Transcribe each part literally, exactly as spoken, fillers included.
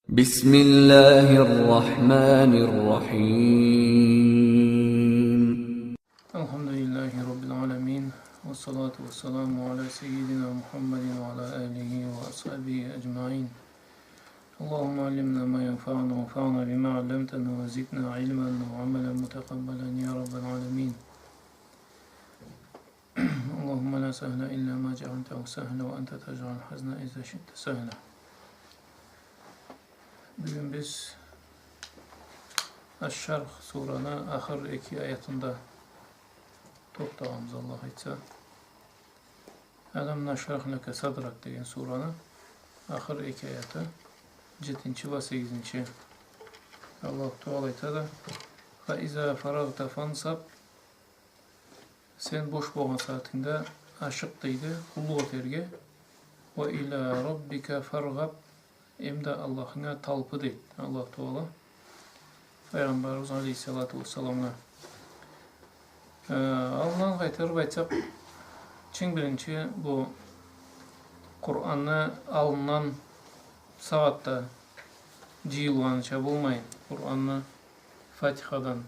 بسم الله الرحمن الرحيم. الحمد لله رب العالمين، والصلاة والسلام على سيدنا محمد وعلى آله وأصحابه أجمعين. اللهم علمنا ما ينفعنا وانفعنا بما علمتنا وزدنا علما وعملا متقبلا يا رب العالمين. اللهم لا سهل إلا ما جعلته سهلا وأنت تجعل الحزن إذا شئت سهلا. Бюгюн биз Аш-Шарх сураны ахыр эки аятында тохтагъанбыз, Аллах айтса. ألم نشرح لك صدرك деген сураны ахыр эки аяты, джетинчи бла сегизинчи. Аллаху Тагъала айтады: فإذا فرغت فانصب, сен бош болгъан сагъатынгда ашыкъ, дейди, къуллукъ этерге. وإلى ربك فارغب, эмда Аллахынга талпы, дейди Аллаху Тагъала Файгъамбарыбыз алейхиссалату уассаламгъа. Э, аллындан къайтарып айтсакъ, чынг биринчи бу Къуранны аллындан сагъатда джыйылгъаныча болмайын, Къуранны Фатихадан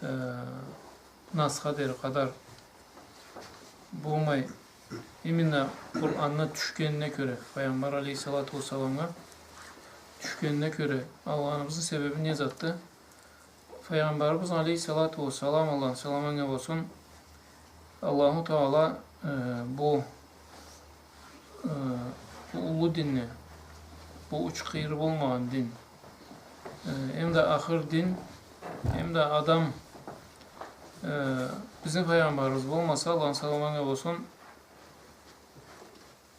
э, Насха дери къадар болмай, именно Къуранны тюшгенине кёре, Файгъамбар алейхиссалату уассаламгъа тюшгенине кёре алгъаныбызны себеби не затды? Файгъамбарыбыз алейхиссалату уассалам, Аллахны саламы анга болсун, Аллаху Тагъала, э, бу, э, бу уллу динни, бу учу-къыйыры болмагъан дин, э, эмда ахыр дин, эмда адам, э, бизни Файгъамбарыбыз болмаса, Аллахны саламы анга болсун,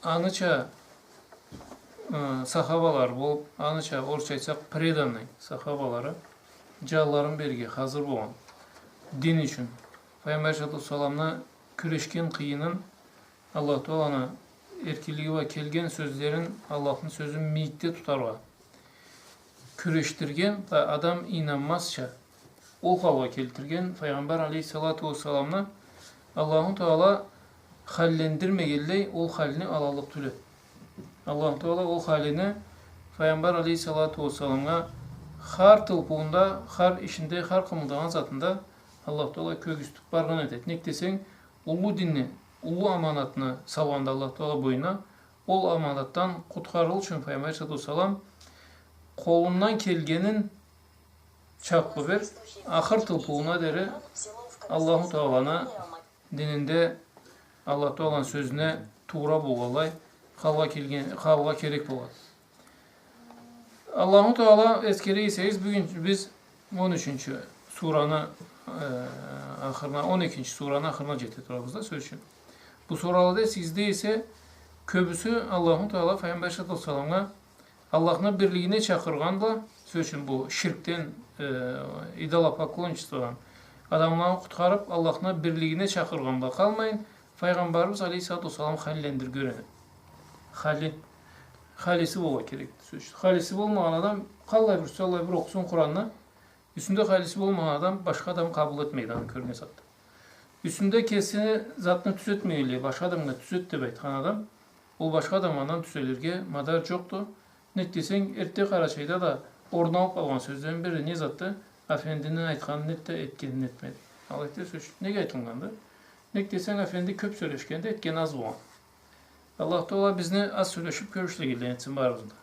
аныча, э, сахабалары болуп, аныча, орусча айтсакъ, преданный сахабалары, джанларын берирге хазыр болгъан дин ючюн, Файгъамбар алейхиссалату уассаламны кюрешген къыйынын, Аллаху Тагъаланы эркинлиги бла келген сёзлерин, Аллахны сёзюн мийикде тутаргъа кюрешдирген да адам ийнанмазча ол халгъа келтирген Файгъамбар алейхиссалату уассаламны Аллаху Тагъала халлендирмегенлей, ол хални алаллыкъ тюл эди. Аллаху Тагъала ол халини Файгъамбар алейхиссалату уассаламгъа хар тылпыуунда, хар ишинде, хар къымылдагъан затында Аллаху Тагъала кёргюзтюп баргъан этеди. Нек десенг, уллу динни, уллу аманатны салгъанды Аллаху Тагъала бойнуна, ол аманатдан къутхарылыр ючюн Файгъамбар алейхиссалату уассалам къолундан келгенин чакълы бир, ахыр тылпыууна дери Аллаху Тагъаланы дининде, Аллаху Тагъаланы сёзюне туура болгъанлай халгъа келген, халгъа керек болгъан. Аллаху Тагъала эсгере эсегиз, бюгюн биз он ючюнчю сураны, э, ахырына, он экинчи сураны ахырына джете турабыз да, сёз ючюн. Бу суралада эсигизде эсе, кёбюсю Аллаху Тагъала Файгъамбар алейхиссалату уассаламгъа Аллахны бирлигине чакъыргъан бла, сёз ючюн, бу ширкден, э, идолопоклонничестводан адамланы къутхарып, Аллахны бирлигине чакъыргъан бла къалмайын, Файгъамбарыбыз алейхиссалату уассалам халлендирирге юренеди. Хали, халиси болургъа керекди, сёз ючюн. Халиси болмагъан адам къаллай бир сюйсе аллай бир окъусун Къуранны, юсюнде халиси болмагъан адам башха адам къабыл этмейди аны кёрген сагъатда. Юсюнде кеси затны тюзетмегенлей, башха адамгъа тюзет деп айтхан адам, ол башха адам андан тюзелирге мадар джокъду. Нек десенг, эртте Къарачайда да орун алып къалгъан сёзлени бири не затды? Афендини айтханын эт да, этгенин этме. Алайды, сёз неге айтылгъанды? Нек десенг, афенди кёп сёлешгенди, этгени аз болгъан. Аллаху Тагъала бизни аз сёлешип кёп ишлегенледен этсин барыбызны да.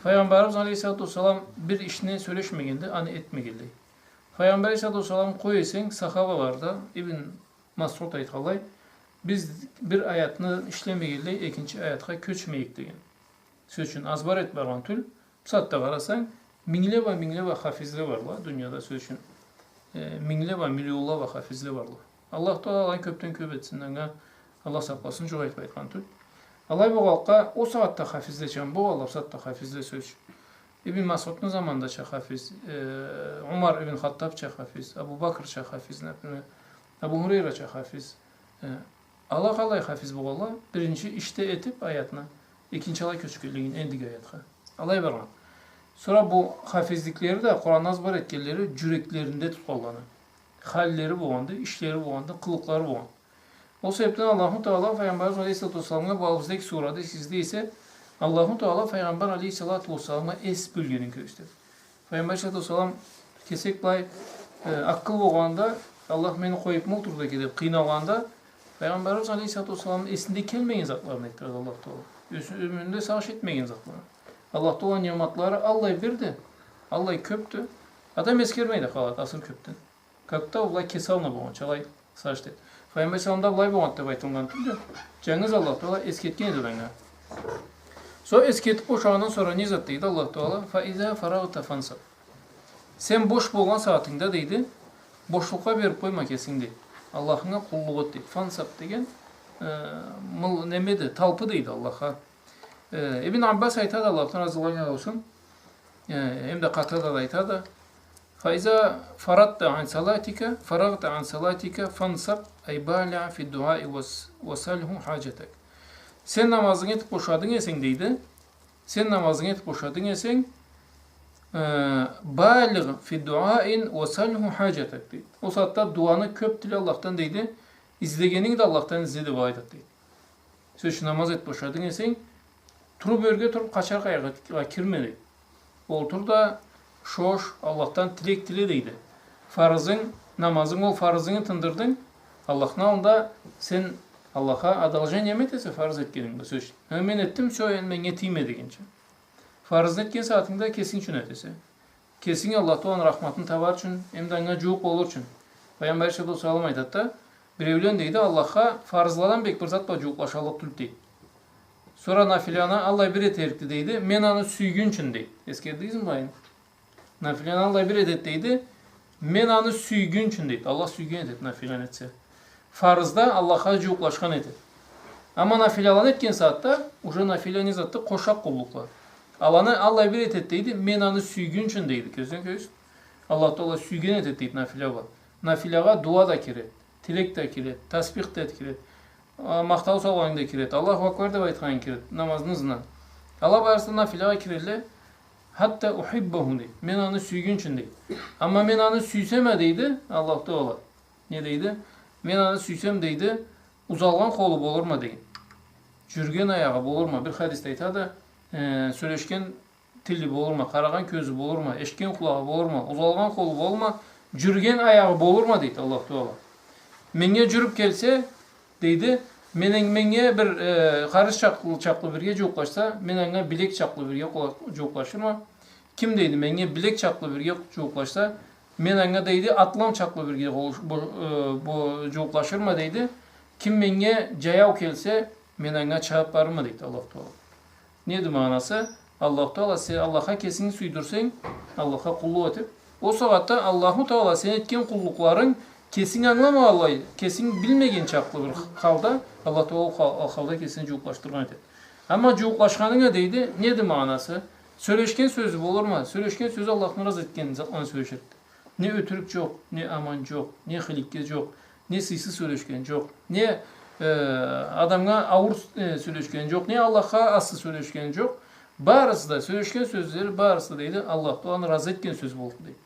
Файгъамбарыбыз алейхиссалату уассалам бир ишни сёлешмегенди, аны этмегенлей. Файгъамбар алейхиссалату уассалам къой эсенг, сахабалары да, Ибн Масъуд айтханлай, биз бир аятны ишлемегенлей экинчи аятха кёчмейик деген. Сёз ючюн, азбар этип баргъан тюл. Бусагъатда къарасанг, мингле бла, мингле бла хафизле барла дунияда, сёз ючюн. Э, мингле бла, миллионла бла хафизле барла. Аллаху Тагъала аланы кёпден кёп этсин, анга Аллах сакъласын, джукъ айтып айтхан тюл. Алай болгъанлыкъгъа, ол сагъатда хафизле чамбы болгъанла, бусагъатда хафизле, сёз ючюн. Ибн Масъудну заманындача хафиз, э, Умар ибн Хаттабча хафиз, Абу Бакрча хафиз, например, Абу Хурейрача хафиз. Э, ала къалай хафиз болгъанла? Биринчи ишде этип аятны, экинчи алай кёчгенлей эндиги аятха. Алай баргъан. Сора бу хафизликлери да, Къуранны азбар этгенлери джюреклеринде тутханланы. Халлери болгъанды, ишлери болгъанды, къылыкълары болгъан. Ол себепден Аллаху Тагъала Файгъамбарыбыз алейхиссалату уассаламгъа бу алгъызда эки сурада, эсигизде эсе, Аллаху Таала Файгъамбар алейхиссалату уассаламгъа эс бёлгенин кёргюзтеди. Файгъамбар алейхиссалату уассалам кесек былай, э, акъыл болгъанда, Аллах мени къоюбму олтурду экен деп къыйналгъанда, Файгъамбарыбыз алейхиссалату уассаламны эсинде келмеген затларын айтдырады Аллах Таала. Ёз ёмюрюнде сагъыш этмеген затларын. Аллах Таала ниъматлары аллай бирди, аллай кёбдю. Адам эсгермей да къалады асыры кёбден. Как-то былай кеси аллына болгъанча, алай сагъыш этеди. Файгъамбар алейхиссаламда былай болгъанды деп айтылгъан тюлдю. Джангыз Аллах Таала эсгертген эди анга. Сора эсгертиб бошагъандан сора не зат дейди Аллах Таала? «Фа иза фарагъта фансаб». Сен бош болгъан сагъатынгда, дейди, бошлукъгъа бериб къойма кесинги, дейди. Аллахынга къуллукъ эт, дейди. Фансаб деген, э, мыл-, немеди, талпы, дейди, Аллахха. Э, Ибн Аббас айтады, Аллахдан разылыкъ болсун, э, эм да Къатада да айтады: «Фа иза фарагъта ан салатика, фарагъта ан салатика фансаб, ай балигъ фи дуаи вас-, васалху хаджатак». Сен намазынгы этиб бошадынг эсенг, дейди, сен намазынгы этиб бошадынг эсенг, э, «балигъ фи дуаи васалху хаджатак», дейди. Ол сагъатда дуаны кёб тиле Аллахдан, дейди, излегенинги да Аллахдан изле деб айтады, дейди. Сёз ючюн, намаз этиб бошадынг эсенг, туруб ёрге туруб къачарыкъ аягъа кирме, дейди. Олтур да, шош, Аллахдан тилек тиле, дейди. Фарызынг, намазынг, ол фарызынгы тындырдынг, Аллахны аллында сен Аллахха одолжение этесе фарыз этгенинг бла, сёз ючюн. Э, мен этдим, всё, энди меннге тийме дегенча. Фарызны этген сагъатынгда кесинг ючюн этесе. Кесинг Аллах Тааланы рахматын табар ючюн, эм да анга джууукъ болур ючюн. Пайгъамбар алейхиссалату уассалам айтады да, биреулен, дейди, Аллахха фарызладан бек бир зат бла джууукълашаллыкъ тюлдю, дейди. Сора нафиланы аллай бир этерикди, дейди, мен аны сюйгюнчюн, дейди. Эсгердигизми былайын? Нафиланы аллай бир этеди, дейди, мен аны сюйгюнчюн, дейди. Аллах сюйген этеди нафиланы этсе. Фарызда Аллахха джууукълашхан этеди. Амма нафилаланы этген сагъатда, уже нафила не затды? Къошакъ къуллукъла. Аланы аллай бир этеди, дейди, мен аны сюйгюнчюн, дейди. Кёзюнгден кёрюгюз. Аллах Таала сюйген этеди, дейди, нафила бла. Нафилагъа дуа да киреди, тилек да киреди, тасбих да киреди, а, махтау салгъанынг да киреди, Аллаху акбар деб айтханынг киреди, намазны ызындан. Ала барысы да нафилагъа кирелле, хатта ухиббаху, дейди. Мен аны сюйгюнчюн, дейди. Амма мен аны сюйсем а, дейди, Аллах Таала. Не дейди? Мен аны сюйсем, дейди, узалгъан къолу болурма, дейди. Джюрюген аягъы болурма. Бир хадисде айтады, э, сёлешген тили болурма, къарагъан кёзю болурма, эшитген къулагъы болурма, узалгъан къолу болурма, джюрюген аягъы болурма, дейди Аллах Таала. Меннге джюрюб келсе, дейди, меннге, меннге бир, э, къарыш чакълы, чакълы бирге джууукълашса, мен анга билек чакълы бирге къула-, джууукълашырма. Ким, дейди, меннге билек чакълы бирге джууукълашса, мен анга, дейди, атлам чакълы бирге къол-, бу-, э, бу-, джууукълашырма, дейди. Ким меннге джаяу келсе, мен анга чабыб барырма, дейди Аллах Таала. Неди магъанасы? Аллаху Таала, сен Аллахха кесинги сюйдюрсенг, Аллахха къуллукъ этиб, ол сагъатда Аллаху Таала сен этген къуллукъларынг кесинг ангыламагъанлай, кесинг билмеген чакълы бир халда, Аллах Таала ол хал-, ол халда кесинги джууукълашдыргъан этеди. Амма джууукълашханынга, дейди, неди магъанасы? Сёлешген сёзю болурма? Сёлешген сёзю Аллахны ыразы этген затланы сёлеширди. Не ётюрюк джокъ, не аман джокъ, не хыликке джокъ, не сыйсыз сёлешген джокъ, не, э, адамгъа ауур, э, сёлешген джокъ, не Аллахха ассы сёлешген джокъ. Барысы да, сёлешген сёзлери барысы да, дейди, Аллах Тааланы ыразы этген сёз болду, дейди.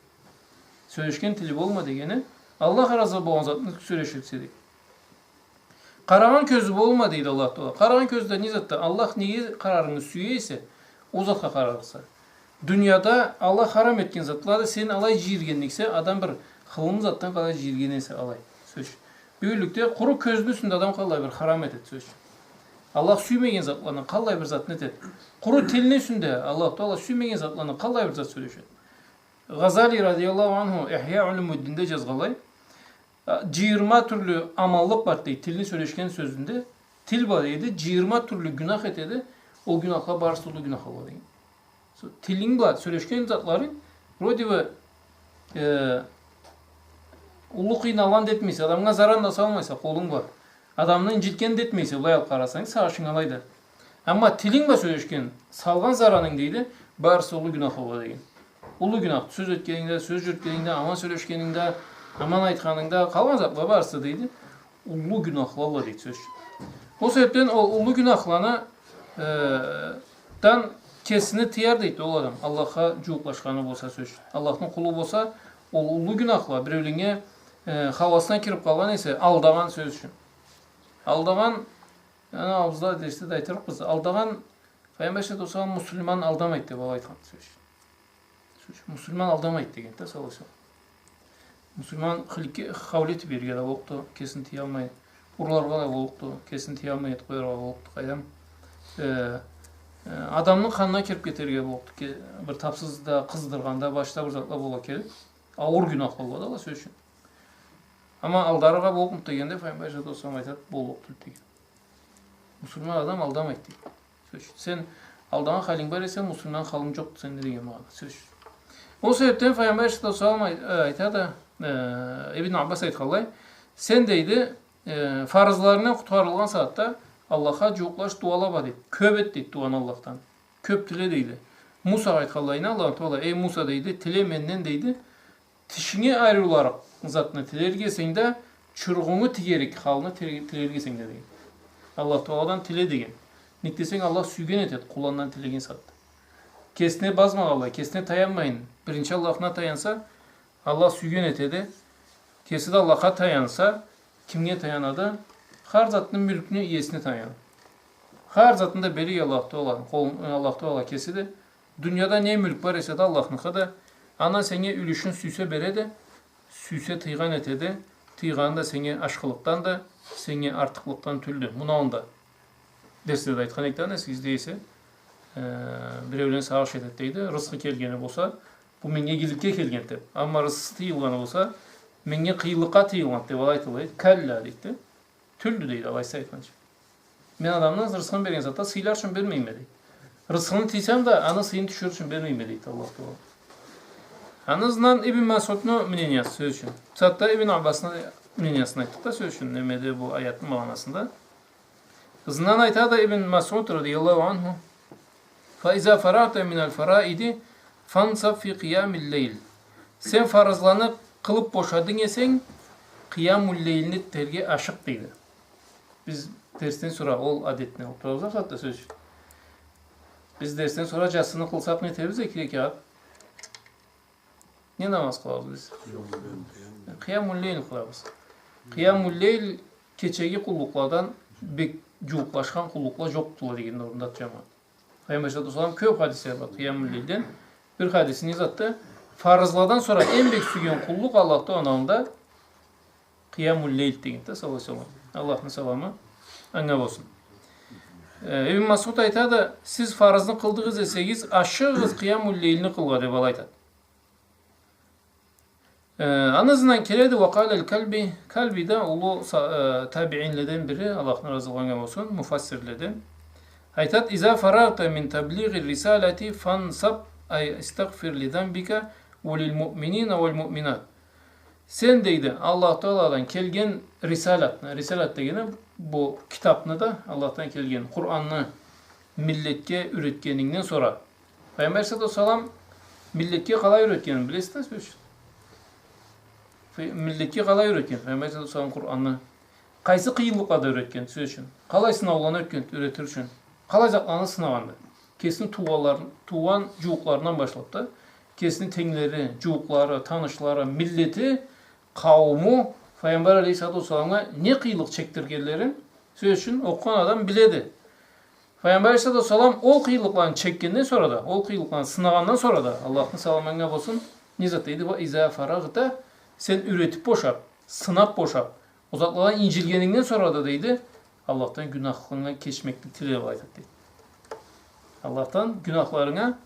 Сёлешген тили болма дегени, Аллах ыразы болгъан затны сёлеширсе, дейди. Къарагъан кёзю болма, дейди Аллах Таала. Къарагъан кёзю да не затды? Аллах неге къарарынгы сюе эсе, ол затха къарарыкъса. Дунияда Аллах харам этген затланы сен алай джыйыргъанынг эсе, адам бир хылымы затдан къалай джыйыргъан эсе алай. Сёз ючюн. Бюгюнлюкде къуру кёзню юсюнде адам къаллай бир харам этеди, сёз ючюн. Аллах сюймеген затланы къаллай бир затны этеди. Къуру тилни юсюнде Аллах Таала сюймеген затланы къаллай бир зат сёлешеди. Гъазали радияллаху анху Ихья улумуддинде джазгъанлай, а, джыйырма тюрлю аманлыкъ бар, дейди, тилни сёлешген сёзюнде. Тил бар, дейди, джыйырма тюрлю гюнах этеди, ол гюнахла барысы да уллу гюнахла, дейди. Со-, тилинг бла сёлешген затларынг, вроде бы, э, уллу къыйналгъан да этмейсе, адамгъа заран да салмайса, къолунг бла. Адамны инджитген да этмейсе, былай алыб къарасанг, сагъышынг алайда. Амма тилинг бла сёлешген, салгъан заранынг, дейди, барысы уллу гюнах бола, деген. Уллу гюнах, сёз этгенинг да, сёз джюрютгенинг да, аман сёлешгенинг да, аман айтханынг да, къалгъан затла барысы, дейди, уллу гюнахлалла, дейди, сёз ючюн. Ол себебден ол уллу гюнахланы, э, дан кесини тыяр, дейди, ол адам. Аллахха джууукълашханы болса, сёз ючюн. Аллахны къулу болса, ол уллу гюнахла, биреуленнге, э, хауасына кириб къалгъан эсе, алдагъан, сёз ючюн. Алдагъан, ана, алгъын дерсде да айтырыкъбыз. Алдагъан Файгъамбар алейхиссалату уассалам муслиман алдамайды деб алай айтхан, сёз ючюн. Сёз ючюн. Муслиман алдамайды дегенди да, саллаллаху алейхи ва саллам. Муслиман хыликке, хыял этиб берирге да боллукъду, кесин тыялмай. Урларгъа да боллукъду, кесин тыялмай этиб къояргъа боллукъду, къайдам. Э, э, адамны къанына кириб кетерге боллукъду. Ке-, бир тапсыз да, къыздыргъан да, башха бир затла бола керек. Ауур гюнахла бола да, сёз ючюн. Амма алдаргъа боллукъмуду дегенде, Файгъамбар алейхиссалату уассалам айтады, боллукъ тюлдю деген. Муслиман адам алдамайды дейди. Сёз ючюн. Сен алдагъан халинг бар эсе, муслиман халинг джокъду сенде деген магъана. Сёз ючюн. Ол себебден Файгъамбар алейхиссалату уассалам ай-, э, айтады, э, Ибн Аббас айтханлай, сен дейди, э, фарызларынгдан къутхарылгъан сагъатда Аллахха джууукълаш дуала бар дейди. Кёб эт дейди дуаны Аллахдан. Кёб тиле дейди. Мусагъа айтханлайына Аллаху Таала, эй Муса дейди, тиле менден дейди, тишинги айрыуларыкъ затны тилерик эсенг да, чурукъунгу тигерик халны тиле-, тилерик эсенг да деген. Аллаху Тааладан тиле деген. Нек десенг, Аллах сюйген этеди къулундан тилеген сагъатда. Кесине базмагъанлай, кесине таянмайын, биринчи Аллахына таянса, Аллах сюйген этеди. Кеси да Аллахха таянса, кимге таянады? Хар затны, мюлкню иесине таянады. Хар затны да берик Аллаху Таала, къол-, Аллаху Таала кесиди. Дунияда не мюлк бар эсе да Аллахныкъыды. Андан сеннге юлюшюн сюйсе береди, сюйсе тыйгъан этеди. Тыйгъаны да сеннге ашхылыкъдан да, сеннге артыкълыкъдан тюлдю. Муну аллында дерследе айтхан эдик да, эсигизде эсе, э, биреулен сагъыш этеди дейди. Рысхы келгени болса, бу меннге игиликге келгенди деб. Амма рысхысы тыйылгъаны болса, меннге къыйынлыкъгъа тыйылгъанды деб алай айтылады. Калла дейди. Тюлдю дейди, алайса айтханча. Мен адамны рысхын берген сагъатда сыйлар ючюн бермейме дейди. Рысхыны тыйсам да, аны сыйын тюшюрюр ючюн бермейме дейди Аллаху Таала. Аны ызындан Ибн Масъудну мнениясы, сёз ючюн. Бусагъатда Ибн Аббасны мнениясын айтдыкъ да, сёз ючюн, немеде, бу аятны магъанасында. Ызындан айтады Ибн Масъуд радияллаху анху. فإذا فرغت من الفرائض فانصب في قيام الليل. Сен фарызланы къылыб бошадынг эсенг, къыямул-лейлни этерге ашыкъ, дейди. Биз дерсден сора ол адетни алыб турабыз, хатта, сёз ючюн. Биз дерсден сора джатсыны къылсакъ, не этебиз? Эки рекат. Не намаз къылабыз биз? Къыямул-лейл къылабыз. Къыямул-лейл кечеги къуллукъладан бек джууукълашхан къуллукъла джокъдула дегенни орнунда, джамагъат. Файгъамбар алейхиссалату уассалам кёб хадислери бар къыямул-лейлден. Бир хадиси не затды? Фарызладан сора эм бек сюйген къуллукъ Аллахны аллында къыямул-лейл дегенди да, саллаллаху алейхи ва саллам. Аллахны саламы анга болсун. Э, Ибн Масъуд айтады, сиз фарызны къылдыгъыз эсегиз, ашыгъыз къыямул-лейлни къылыргъа, деб алай айтады. Э, аны ызындан келеди, وقال الكلبي, Калби да уллу са-, э, табиинледен бири, Аллахны разылыгъы анга болсун, муфассирледен. Айтады, إذا فرغت من تبليغ الرسالة فانصب، أي استغفر لذنبك وللمؤمنين والمؤمنات. Сен, дейди, Аллаху Тааладан келген рисалатны, рисалат дегени бу китабны да, Аллахдан келген Къуранны миллетге юретгенингден сора, Файгъамбар алейхиссалату уассалам миллетге къалай юретгенин билесиз да, сёз ючюн. Фай-, миллетге къалай юретген Файгъамбар алейхиссалату уассалам Къуранны? Къайсы къыйынлыкълада юретген, сёз ючюн? Къалай сынауланы ётген, юретир ючюн? Къалай затланы сынагъанды? Кесини туугъанларын, туугъан джууукъларындан башлаб да, кесини тенглери, джууукълары, танышлары, миллети, къаууму Файгъамбар алейхиссалату уассаламгъа не къыйынлыкъ чекдиргенлерин, сёз ючюн, окъугъан адам биледи. Файгъамбар алейхиссалату уассалам ол къыйынлыкъланы чекгенден сора да, ол къыйынлыкъланы сынагъандан сора да, Аллахны саламы анга болсун, не зат дейди? وإذا فرغت, сен юретиб бошаб, сынаб бошаб, ол затладан инджилгенингден сора да, дейди, Аллахдан гюнахларынга кечмеклик тиле, деб айтады, дейди. Аллахдан гюнахларынга,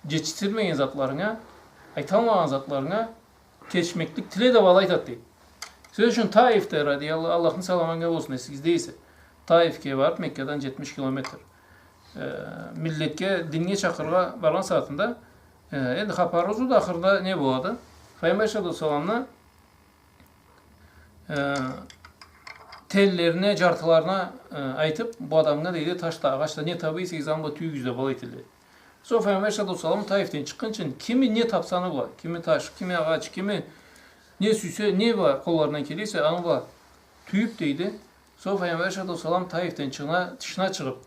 джетишдирмеген затларынга, айталмагъан затларынга кечмеклик тиле, деб алай айтады, дейди. Сёз ючюн, Таифде, радияллаху, Аллахны саламы анга болсун, эсигизде эсе, Таифге барыб, Меккадан джетмиш километр, э, миллетге, динге чакъырыргъа баргъан сагъатында, э, энди хапарыбыз да ахырында не болады? Файгъамбар алейхиссалату уассаламны, э, теллерине, джартыларына, э, айтыб, бу адамгъа, дейди, таш да, агъач да, не таба эсегиз, аны бла тюйюгюз, деб алай айтады. Сора Файгъамбар алейхиссалату уассалам Таифден чыкъгъынчы, кими не табса, аны бла, кими таш, кими агъач, кими не сюйсе, не бла къолларындан келе эсе, аны бла тюйюб, дейди. Сора Файгъамбар алейхиссалату уассалам Таифден чыгъа-, тышына чыгъыб,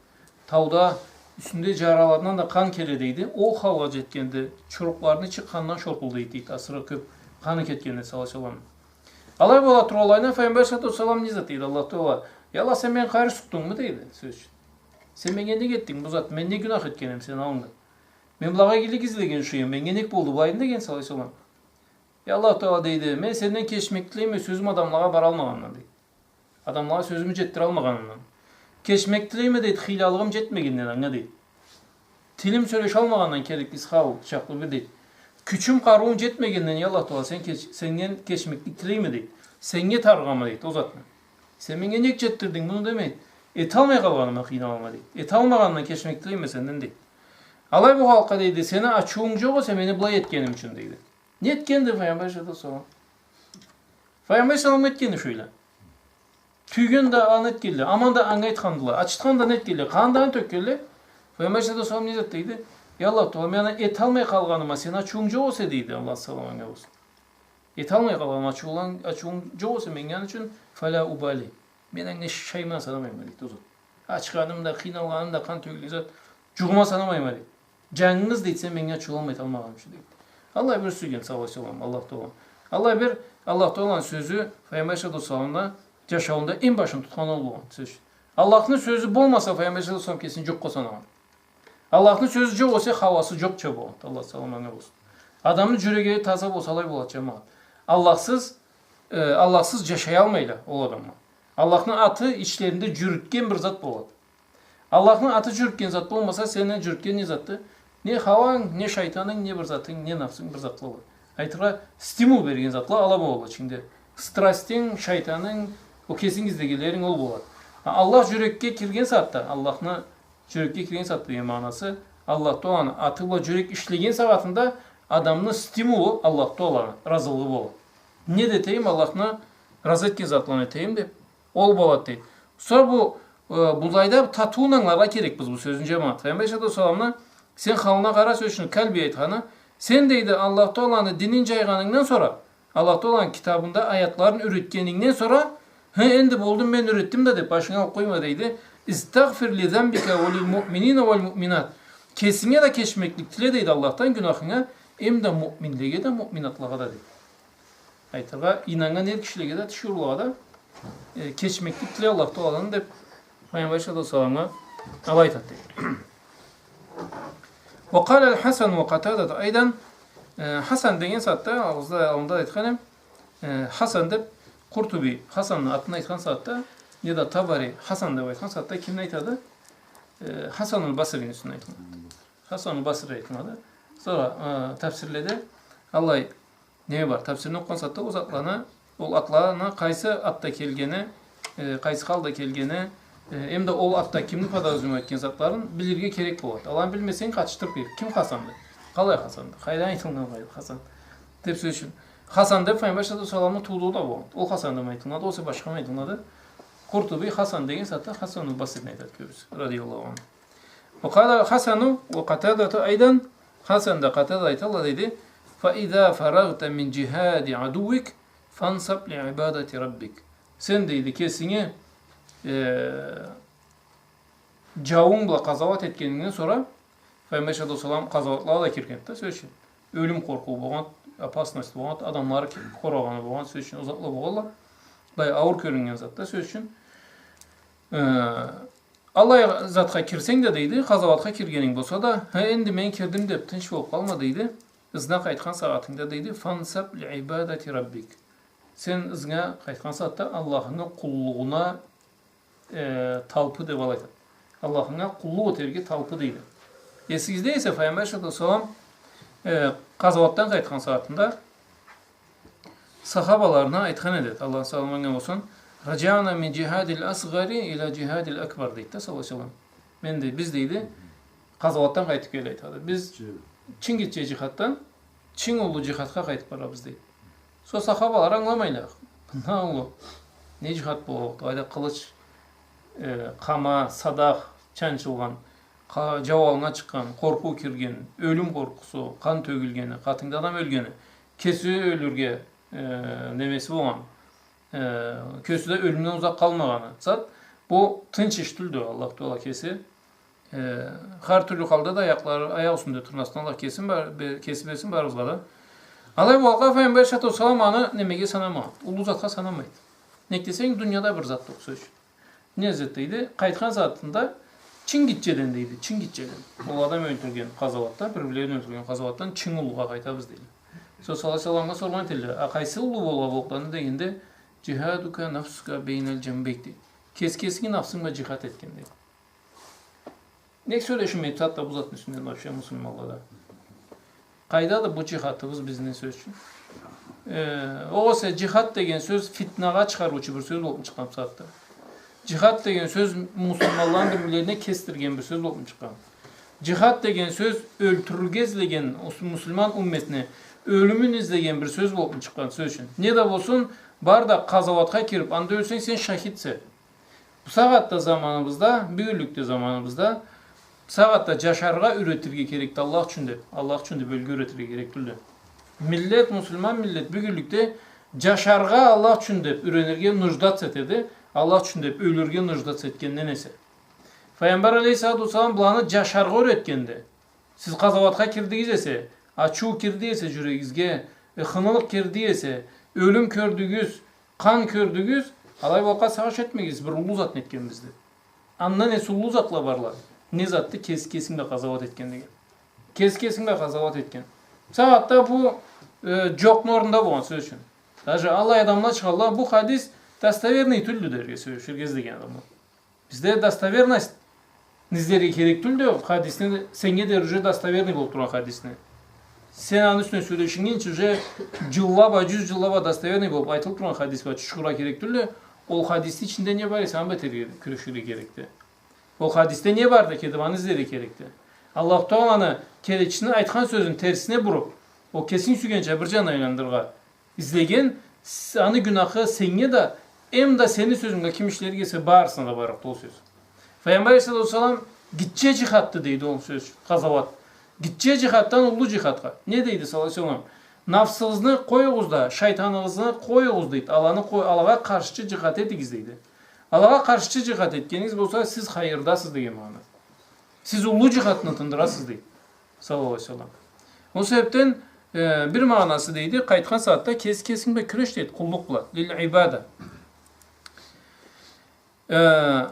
тауда юсюнде джараларындан да къан келе, дейди. Ол халгъа джетгенде, чурукъларыны ичи къандан шорпулдайды, дейди. Асыры кёб къаны кетгенде, саллаллаху алейхи ва саллам. Алай бола тургъанлайына Файгъамбар алейхиссалату уассалам не зат дейди? Аллаху Тааля, я Аллах, сен мени къайры сукъдунгму, дейди, сёз ючюн. Сен меннге нек этдинг бу затны? Мен не гюнах этгенем сени аллынгда? Мен былагъа игилик излеген ючюн, меннге нек болду былай?» — деген, саллаллаху алейхи ва саллам. «Я Аллах Таала, — дейди, — мен сенден кечмек тилейме, сёзюм адамлагъа баралмагъандан, — дейди. — Адамлагъа сёзюмю жетдиралмагъанымдан. Кечмек тилейме, — дейди, — хыйлалыгъым жетмегенден анга, — дейди. — Тилим сёлешалмагъандан кереклиси хал чакълы бир, — дейди. — Кючюм, къарыуум жетмегенден, я Аллах Таала, сен кеч-, сенден кечмеклик тилейме, — дейди. — Сеннге тарыгъама, — дейди, — ол затны. Сен меннге нек жетдирдинг муну, — дейди, — мен эталмай къалгъаныма къыйналама, — дейди. — Эталмагъанымдан кечмек тилейме сенден, — дейди. — Алай болгъанлыкъгъа, — дейди, — сени ачыуунг жокъ эсе мени былай этгеним ючюн, — дейди. — Не этгенди Файгъамбар алейхиссалату уассалам? Файгъамбар алейхиссалам этгенди шёйле. Тюйген да аны этгенле, аман да анга айтхандыла, ачытхан да аны этгенле, къан да аны тёкгенле. Файгъамбар алейхиссалату уассалам не зат дейди? Я Аллах Таала, мен аны эталмай къалгъаныма сени ачыуунг жокъ эсе, — дейди, Аллах саламы анга болсун. — Эталмай къалгъаныма ачыуунг, ачыуунг жокъ эсе меннге аны ючюн, фала убали. Мен анга шайман санамайма, — дейди, — ол зат. Ачханым да, къыйналгъаным да, къан тёгюлген зат, жугъума санамайма, — дейди. — Жангыз, — дейди, — сен меннге ачыуланмай эталмагъанынгы ючюн, — дейди. Аллай бир сюйген, саллаллаху алейхи ва саллам, Аллах Таала. Аллай бир Аллах Тааланы сёзю Файгъамбар алейхиссалату уассаламны жашауунда эм башын тутхан ол болгъан, сёз ючюн. Аллахны сёзю болмаса, Файгъамбар алейхиссалату уассалам кесин жокъ санагъан. Аллахны сёзю жокъ эсе, хауасы жокъча болгъан. Аллах саламы анга болсун. Адамны жюреги таза болса, алай болады, жамагъат. Аллахсыз, э, Аллахсыз жашаялмайла ол адамла. Аллахны аты ичлеринде жюрютген бир зат болады. Аллахны аты жюрютген зат болмаса, сени жюрютген не затды? Не хауанг, не шайтанынг, не бир затынг, не нафсынг, бир затла болады. Айтыргъа, стимул берген затла ала болады ичингде. Страстинг, шайтанынг, ол кесинг излегенлеринг ол болады. А Аллах жюрекге кирген сагъатда, Аллахны жюрекге кирген сагъатда деген магъанасы, Аллах Тааланы аты бла жюрек ишлеген сагъатында адамны стимулу Аллах Тааланы ыразылыгъы болады. Не да этейим, Аллахны ыразы этген затланы этейим деп, ол болады, дейди. Сора бу, э, былайда татыуун ангыларгъа керекбиз бу сёзню, жамагъат. Файгъамбар алейхиссалату уассаламны, сен халына къара, сёз ючюн, калби айтханы, сен, дейди, Аллах Тааланы динин жайгъанынгдан сора, Аллах Тааланы китабында аятларын юретгенингден сора, хы, энди болду, мен юретдим да деп башынга алып къойма, дейди. Истагъфир ли занбика ва лил муъминина вал муъминат. Кесинге да кечмеклик тиле, дейди, Аллахдан гюнахынга, эм да муъминлеге да, муъминатлагъа да, дейди. Айтыргъа, ийнаннган эр кишилеге да, тиширыулагъа да, э, кечмеклик тиле Аллах Тааладан деп, Пайгъамбар алейхиссалату уассаламгъа алай айтады, дейди. Ва къала аль-Хасан ва Къатадату айдан, э, Хасан деген сагъатда, алгъызда, аллында айтхан эм, э, Хасан деп Къуртуби, Хасанны атын айтхан сагъатда, неда Табари, Хасан деп айтхан сагъатда кимни айтады? Э, Хасанул Басрини юсюнден айтылады. Хасанул Басри айтылады. Сора, э, тафсирледе аллай неме бар, тафсирни окъугъан сагъатда ол затланы, ол атланы къайсы атда келгени, э, къайсы халда келгени, э, эм да ол атда кимни подразумевать этген затларын билирге керек болады. Аланы билмесенг, къатышдырып бир. Ким Хасанды? Къалай Хасанды? Къайдан айтылгъан Хасан? Деп, сёз ючюн. Хасан деп Пайгъамбар алейхиссалату уассаламны туудугъу да болгъан. Ол Хасандымы айтылады, огъесе башхамы айтылады? Къуртуби Хасан деген сагъатда Хасанул Басрини айтады кёбюсю, радияллаху анху. Ва къала аль-Хасану ва Къатадату айдан, Хасан да, Къатада айталла, дейди: «Фа иза фарагъта мин жихади адуввик, фансаб ли ибадати раббик». Сен, дейди, кесинги, э, жауунг бла къазауат этгенингден сора, Пайгъамбар алейхиссалату уассалам къазауатлагъа да киргенди да, сёз ючюн. Ёлюм къоркъуу болгъан, опасность болгъан, адамлары ке-, къорагъаны болгъан, сёз ючюн, ол затла болгъанла. Былай ауур кёрюннген зат да, сёз ючюн. Э, Аллай затха кирсенг да, дейди, къазауатха киргенинг болса да, «Хы, энди мен кирдим» деп тынч болуп къалма, дейди. Ызына къайтхан сагъатынгда, дейди, «Фансаб ли ибадати раббик». Сен ызынга къайтхан сагъатда Аллахынгы къуллугъуна, э, талпы деп алай айтады. Аллахынга къуллукъ этерге талпы, дейди. Эсигизде эсе, Пайгъамбар алейхиссалату уассалам, э, къазауатдан къайтхан сагъатында сахабаларына айтхан эди, Аллахны саламы анга болсун: «Раджаъна мин жихадил асгъари ила жихадил акбар», — дейди да, саллаллаху алейхи ва саллам. Мен да, биз, дейди, къазауатдан къайтып келе, айтады. Биз чынг гитче жихаддан чынг уллу жихадха къайтып барабыз, дейди. Сора сахабалар ангыламайла. Мындан уллу не жихад боллукъду? Алайда къылыч, э, къама, садакъ чанчылгъан, къа-, жау аллына чыкъгъан, къоркъуу кирген, ёлюм къоркъусу, къан тёгюлгени, къатынгда адам ёлгени, кеси ёлюрге, э, немеси болгъан, э, кеси да ёлюмден узакъ къалмагъаны зат. Бу тынч иш тюлдю, Аллах Таала кеси. Э, хар тюрлю халда да аякълары, аякъ юсюнде турмасын Аллах, кесин бар-, бе-, кеси берсин барыбызгъа да. Алай болгъанлыкъгъа, Пайгъамбар алейхиссалату уассалам аны немеге санамагъан, уллу затха санамайды. Нек десенг, дунияда бир зат да окъ, сёз ючюн. Не зат дейди? Къайтхан сагъатында Чынг гитчеден, дейди, чынг гитчеден. Ол адам ёлтюрген къазауатда, бир-бирлерин ёлтюрген къазауатдан чынг уллугъа къайтабыз, дейди. Сора саллаллаху алейхи ва саллам соргъан этелле: «А къайсы уллу болгъан боллукъду?» — дегенде, «Джихадука нафсука бейнал джамбейк», — дейди. Кес-, кесинги нафсынг бла джихад этген, дейди. Не сёлешим мен затда бу затны юсюнден вообще муслиманлада? Къайдады бу джихадыбыз бизни, сёз ючюн? Э, огъесе джихад деген сёз фитнагъа чыгъарыучу бир сёз болуп чыкъгъан бусагъатда. Джихад деген сёз муслиманланы бир-бирлерине кесдирген бир сёз болуп чыкъгъан. Джихад деген сёз ёлтюрюрге излеген мус-, муслиман умметни ёлюмюн излеген бир сёз болуп чыкъгъан, сёз ючюн. Не да болсун, бары да къазауатха кирип, анда ёлсенг, сен шахидсе. Бусагъатда заманыбызда, бюгюнлюкде заманыбызда, бусагъатда джашаргъа юретирге керекди Аллах ючюн деп, Аллах ючюн деп ёлюрге юретирге керек тюлдю. Миллет, муслиман миллет бюгюнлюкде джашаргъа Аллах ючюн деп юренирге нуждаться этеди, Аллах ючюн деп ёлюрге нуждаться этгенден эсе. Файгъамбар алейхиссалату уассалам буланы джашаргъа юретгенди. Сиз къазауатха кирдигиз эсе, ачыу кирди эсе джюрегигизге, э, хынылыкъ кирди эсе, ёлюм кёрдюгюз, къан кёрдюгюз, алай болгъа сагъыш этмегиз, бир уллу затны этгенбиз деп. Андан эсе уллу затла барла. Не затды? Кес-, кесинг бла къазауат этген деген. Кес-, кесинг бла къазауат этген. Бусагъатда бу, э, джокъну орнунда болгъан, сёз ючюн. Даже аллай адамла чыгъалла, бу хадис достоверный тюлдю дерге сёлеширге излеген адамла. Бизде достоверность излерге керек тюлдю, хадисни сеннге дери уже достоверный болуп тургъан хадисни. Сен аны юсюнден сёлешгинчи уже джылла бла, джюз джылла бла достоверный болуп айтылып тургъан хадис бла чучхургъа керек тюлдю. Ол хадисни ичинде не бар эсе, аны бла этерге, кюреширге керекди. Ол хадисде не барды экен деп, аны излерге керекди. Аллаху Тааланы келечисини айтхан сёзюн терсине буруп, ол кесинг сюйгенча бир джанына айландырыргъа излеген, с-, аны гюнахы сеннге да, эм да сени сёзюнг бла ким ишлерге эсе, барысына да барыкъды ол сёз. Файгъамбар алейхиссалату уассалам гитче джихадды дейди ол сёз, къазауат. Гитче джихаддан уллу джихадха. Не дейди саллаллаху алейхи ва саллам? Нафсыгъызны къоюгъуз да, шайтаныгъызны къоюгъуз дейди. Аланы къой-, алагъа къаршчы джихад этигиз дейди. Алагъа къаршчы джихад этгенигиз болса, сиз хайырдасыз деген магъана. Сиз уллу джихадны тындырасыз, дейди, саллаллаху алейхи ва саллам. Ол себепден, э, бир магъанасы, дейди, къайтхан сагъатда кес-, кесинг бла кюреш, дейди, къуллукъ бла, лил ибада. Э,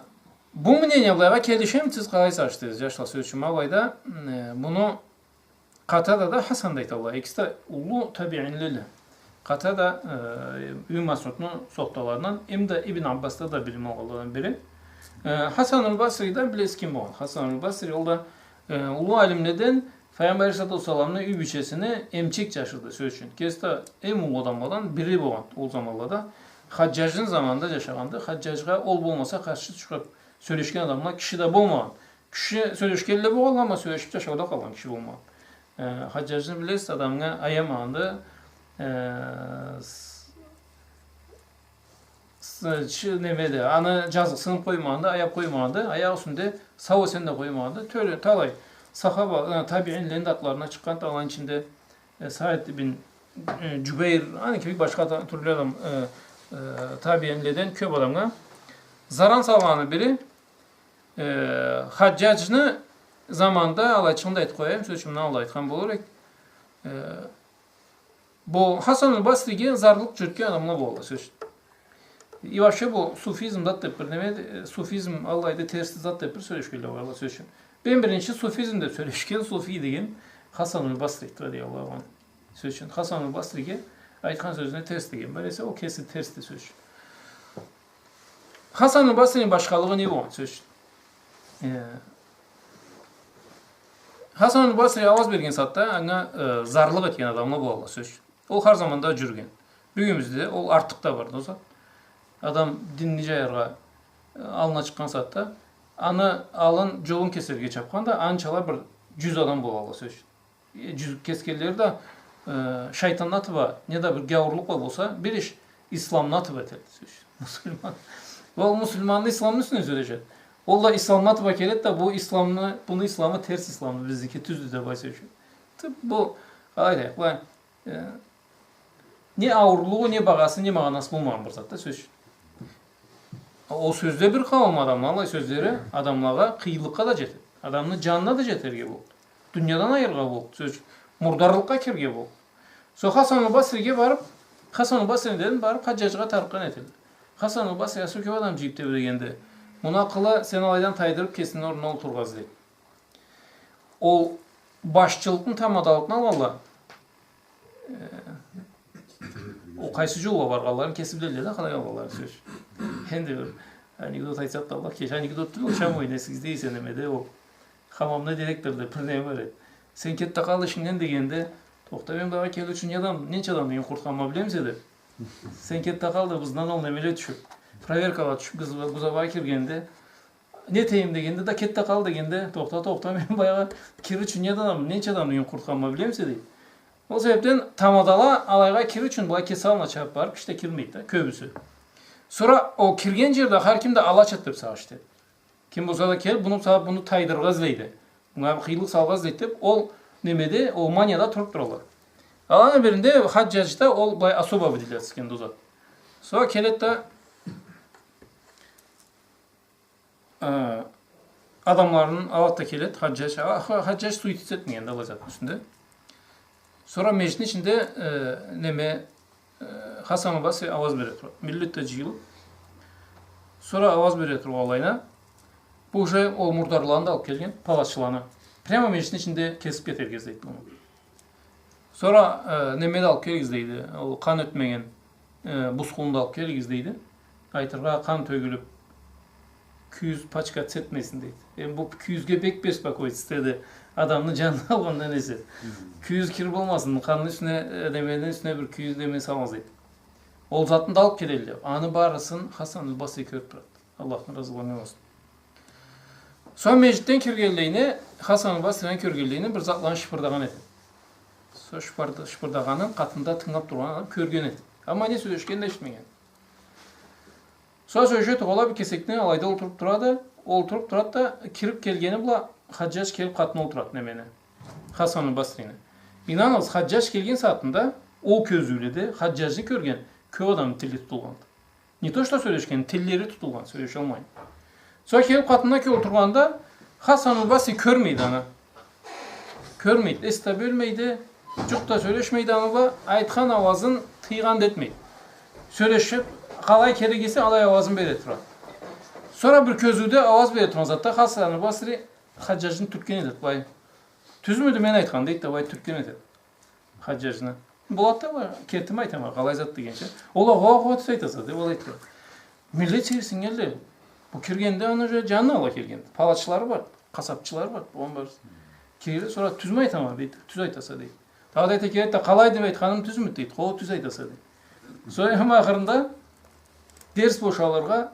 бу мнение былайгъа келишемисиз, къалай сагъыш этесиз, джашла, сёз ючюн, ма былайда, э, муну Къатада да, Хасан да айталла. Экиси да уллу табиинлеле. Къатада, э, Ибн Масъудну сохталарындан, эм да Ибн Аббасдан да билим алгъанладан бири. Э, Хасанул Басридан билесиз ким болгъан. Хасанул Басри ол да, э, уллу алимледен, Файгъамбар алейхиссалату уассаламны юй бийчесини эмчек джашыды, сёз ючюн. Кеси да эм уллу адамладан бири болгъан ол заманлада. Хаджаджны заманында джашагъанды. Хаджаджгъа ол болмаса къаршы чыгъып сёлешген адамла киши да болмагъан. Киши сёлешгенле болгъанла, амма сёлешип джашауда къалгъан киши болмагъан. Э, Хаджаджны билесиз, адамгъа аямагъанды, э, с-, с-, чы-, немеди, аны джазыкъсынып къоймагъанды, аяп къоймагъанды, аякъ юсюнде сау-эсен да къоймагъанды. Тёре, талай сахаба, э, табиинлени да атларына чыкъгъанды, аланы ичинде, э, Саид ибн, э, Джубейр, аны кибик башха та-, тюрлю адам, э, э, табиинледен кёп адамгъа заран салгъаны бири, Э, Хаджаджны заманында, алайчыгъын да айтып къояйым, сёз ючюн, муну алда айтхан болур эдик. Э, бу Хасанул Басриге зарлыкъ джюрютген адамла болалла, сёз ючюн. И вообще бу суфизм зат деп бир неме, э, суфизм аллайды, терсди зат деп бир сёлешгенле болалла, сёз ючюн. Эм биринчи суфизм деп сёлешген, суфий деген Хасанул Басри, радияллаху анху. Сёз ючюн, Хасанул Басриге айтхан сёзюне терс деген бар эсе, ол кеси терсди, сёз ючюн. Хасанул Басрини башхалыгъы не болгъан, сёз ючюн? Э, Хасанул Басри ауаз берген сагъатда анга, э, зарлыкъ этген адамла болалла, сёз ючюн. Ол хар заманда джюрюген. Бюгюнюбюзде ол артыкъ да барды, ол зат. Адам динни джаяргъа, э, аллына чыкъгъан сагъатда, аны аллын, джолун кесерге чапхан да, анчала бир джюз адам болалла, сёз ючюн. Э, джюз кесгенлери да, э, шайтанны аты бла, не да бир гяуурлукъ бла болса, бир иш исламны аты бла этелди, сёз ючюн. Муслиман. Ол муслиманны исламны юсюнден сёлешеди. Ол да исламны аты бла келеди да, бу исламны, муну исламы терс исламды, бизники тюздю деп, сёз ючюн. Тып, бу, къалай десек, былай, э, не ауурлугъу, не багъасы, не магъанасы болмагъан бир зат да, сёз ючюн. Ол сёзле бир къауум адамла, аллай сёзлери адамлагъа къыйынлыкъгъа да джетеди. Адамны джанына да джетерге болду. Дуниядан айырыргъа болду, сёз ючюн. Мурдарлыкъгъа кирирге болду. Сора Хасанул Басриге барып, Хасанул Басриден барып Хаджаджгъа тарыкъгъан этелле. Хасанул Басри, а сора кёп адам джыйып тебрегенде, Муну акъылы сен алайдан тайдырып, кесини орнуна олтурургъа излейди. Ол башчылыкъны тамадалыкъны алалла. Э, ол къайсы джолгъа баргъанларын кеси билелле да, къалай алгъанларын, сёз. Энди бир анекдот айтсакъ да, Аллах кечсин, анекдот тюл, ол чам ойнайсыз дейсе, неме да, ол хамамны директору да бир неме бар эди. Сен кет да къал ишингден дегенде, тохта, мен былайгъа келир ючюн не адам, ненча адамны юйюн къурутханыма билемисе, деди. Сен кет да къал да, ызындан ол немеле тюшюп, проверкала тюшюп, гуз-, гузабагъа киргенде, не этейим дегенде да, кет да къал дегенде, тохта, тохта, мен былайгъа кирир ючюн не адам, ненча адамны юйюн къурутханыма билемисе, дейди. Ол себепден тамадала алайгъа кирир ючюн былай кеси аллына чабып барып, киши да кирмейди да, кёбюсю. Сора ол кирген джерде хар ким да алачат деп сагъыш этеди. Ким болса да келип, муну сагъып, муну тайдырыргъа излейди. Мынга бир къыйынлыкъ салыргъа излейди деп, ол немеде, ол манияда туруп туралла. Аланы биринде Хаджадж да ол былай особо выделяться этгенди ол зат. Сора келеди да, э, адамларын алады да келеди, Хаджадж, а, Ха-, Хаджадж суетиться этмегенди алай затны юсюнде. Сора межгитни ичинде, э, неме, э, Хасан аль-Басри ауаз бере турады. Миллет да джыйылып, сора ауаз бере тургъанлайына, бу уже ол мурдарланы да алып келген, палачыланы. Прямо межгитни ичинде кесип кетерге излейди муну. Сора, э, неме да алып келигиз дейди, ол къан ётмеген, э, бусхулну да алып келигиз дейди. Айтыргъа, къан тёгюлюп, кюйюз пачкаться этмесин, дейди. Эм бу кюйюзге бек беспокоиться этеди адамны джанын алгъандан эсе. Кюйюз кир болмасын, къанны юсюне, э, немени юсюне бир кюйюз неме салмаз, дейди. Ол затны да алып келелле. Аны барысын Хасан аль-Басри кёрюп турады. Аллахны разылыгъы анга болсун. Сора межгитден киргенлейине, Хасан аль-Басрини кёргенлейине, бир затланы шыпырдагъан этеди. Сора шыпырда-, шыпырдагъанын къатында тынгылап тургъан адам кёрген этеди. Амма не сёлешгенин да эшитмеген. Сора сёлеше тургъанлай бир кесекни алайда олтуруп турады, олтуруп турады да, кирип келгени бла Хаджадж келип къатына олтурады немени, Хасан аль-Басрини. Ийнаныгъыз, Хаджадж келген сагъатында ол кёзюуледе Хаджаджны кёрген кёп адамны тили тутулгъанды. Не то что сёлешген, тиллери тутулгъан, сёлешалмай. Сора келип къатына келип олтургъанда, Хасан аль-Басри кёрмейди аны. Кёрмейди, эс да бёлмейди, джукъ да сёлешмейди аны бла, айтхан ауазын тыйгъан да этмейди. Сёлешип, къалай керек эсе, алай ауазын бере турады. Сора бир кёзюуде ауаз бере тургъан затда Хасан аль-Басри Хаджаджны тюртген этеди былай. Тюзмюдю мен айтхан, дейди да, былай тюртген этеди Хаджаджны. Болады да, бу, кертими айтама, къалай зат дегенча. Ол а, хо, хо, тюз айтаса, деп, алай айтады. Миллет сейирсиннгенле. Бу киргенде аны уже джанын ала келгенди. Палачылары бар, къасапчылары бар, огъуна бар. Киргенде сора, тюзмю айтама, дейди, тюз айтаса, дейди. Дагъыда айта келеди да, къалай деп айтханым тюзмю, дейди. Хо, тюз айтаса, дейди. Сора эм ахырында дерс бошалыргъа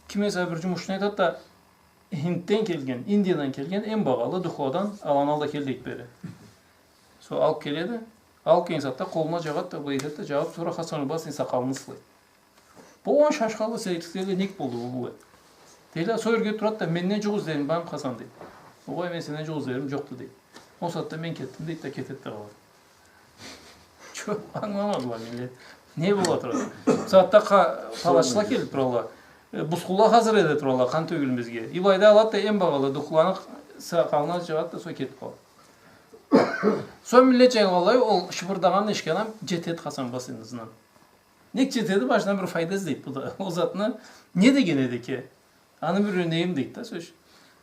ким эсе бир джумушну айтады да, Хиндден келген, Индиядан келген эм багъалы духладан аланы ал да кел, дейди, бери. Сора алып келеди. Алып келген сагъатда къолуна джагъады да, былай этеди да, джагъып, сора Хасан аль-Басрини сакъалын сылайды. Болгъан шашханла, сейирсиннгенле, нек болду бу былай? Дейди, сора ёрге турады да, менден джукъ излеринг бармы, Хасан, дейди. Огъай, мен сенден джукъ излерим джокъду, дейди. Ол сагъатда мен кетдим, дейди да, кетеди да къалады. Чё, ангыламадыла миллет. Не бола турады? Бусагъатда къа-, палачыла келип туралла. Э, бусхулла хазыр эте туралла, къан тёгюлмезге. Ибайда алады да, эм багъалы духланы сакъалына джагъады да, сора кетип къалады. Сора миллет джыйылгъанлай, ол шыпырдагъанын эшитген адам джетеди Хасан аль-Басрини ызындан. Нек джетеди, башына бир файда излейди бу да. Ол затны не деген эди экен? Аны бир ёрнегим, дейди да, сёз.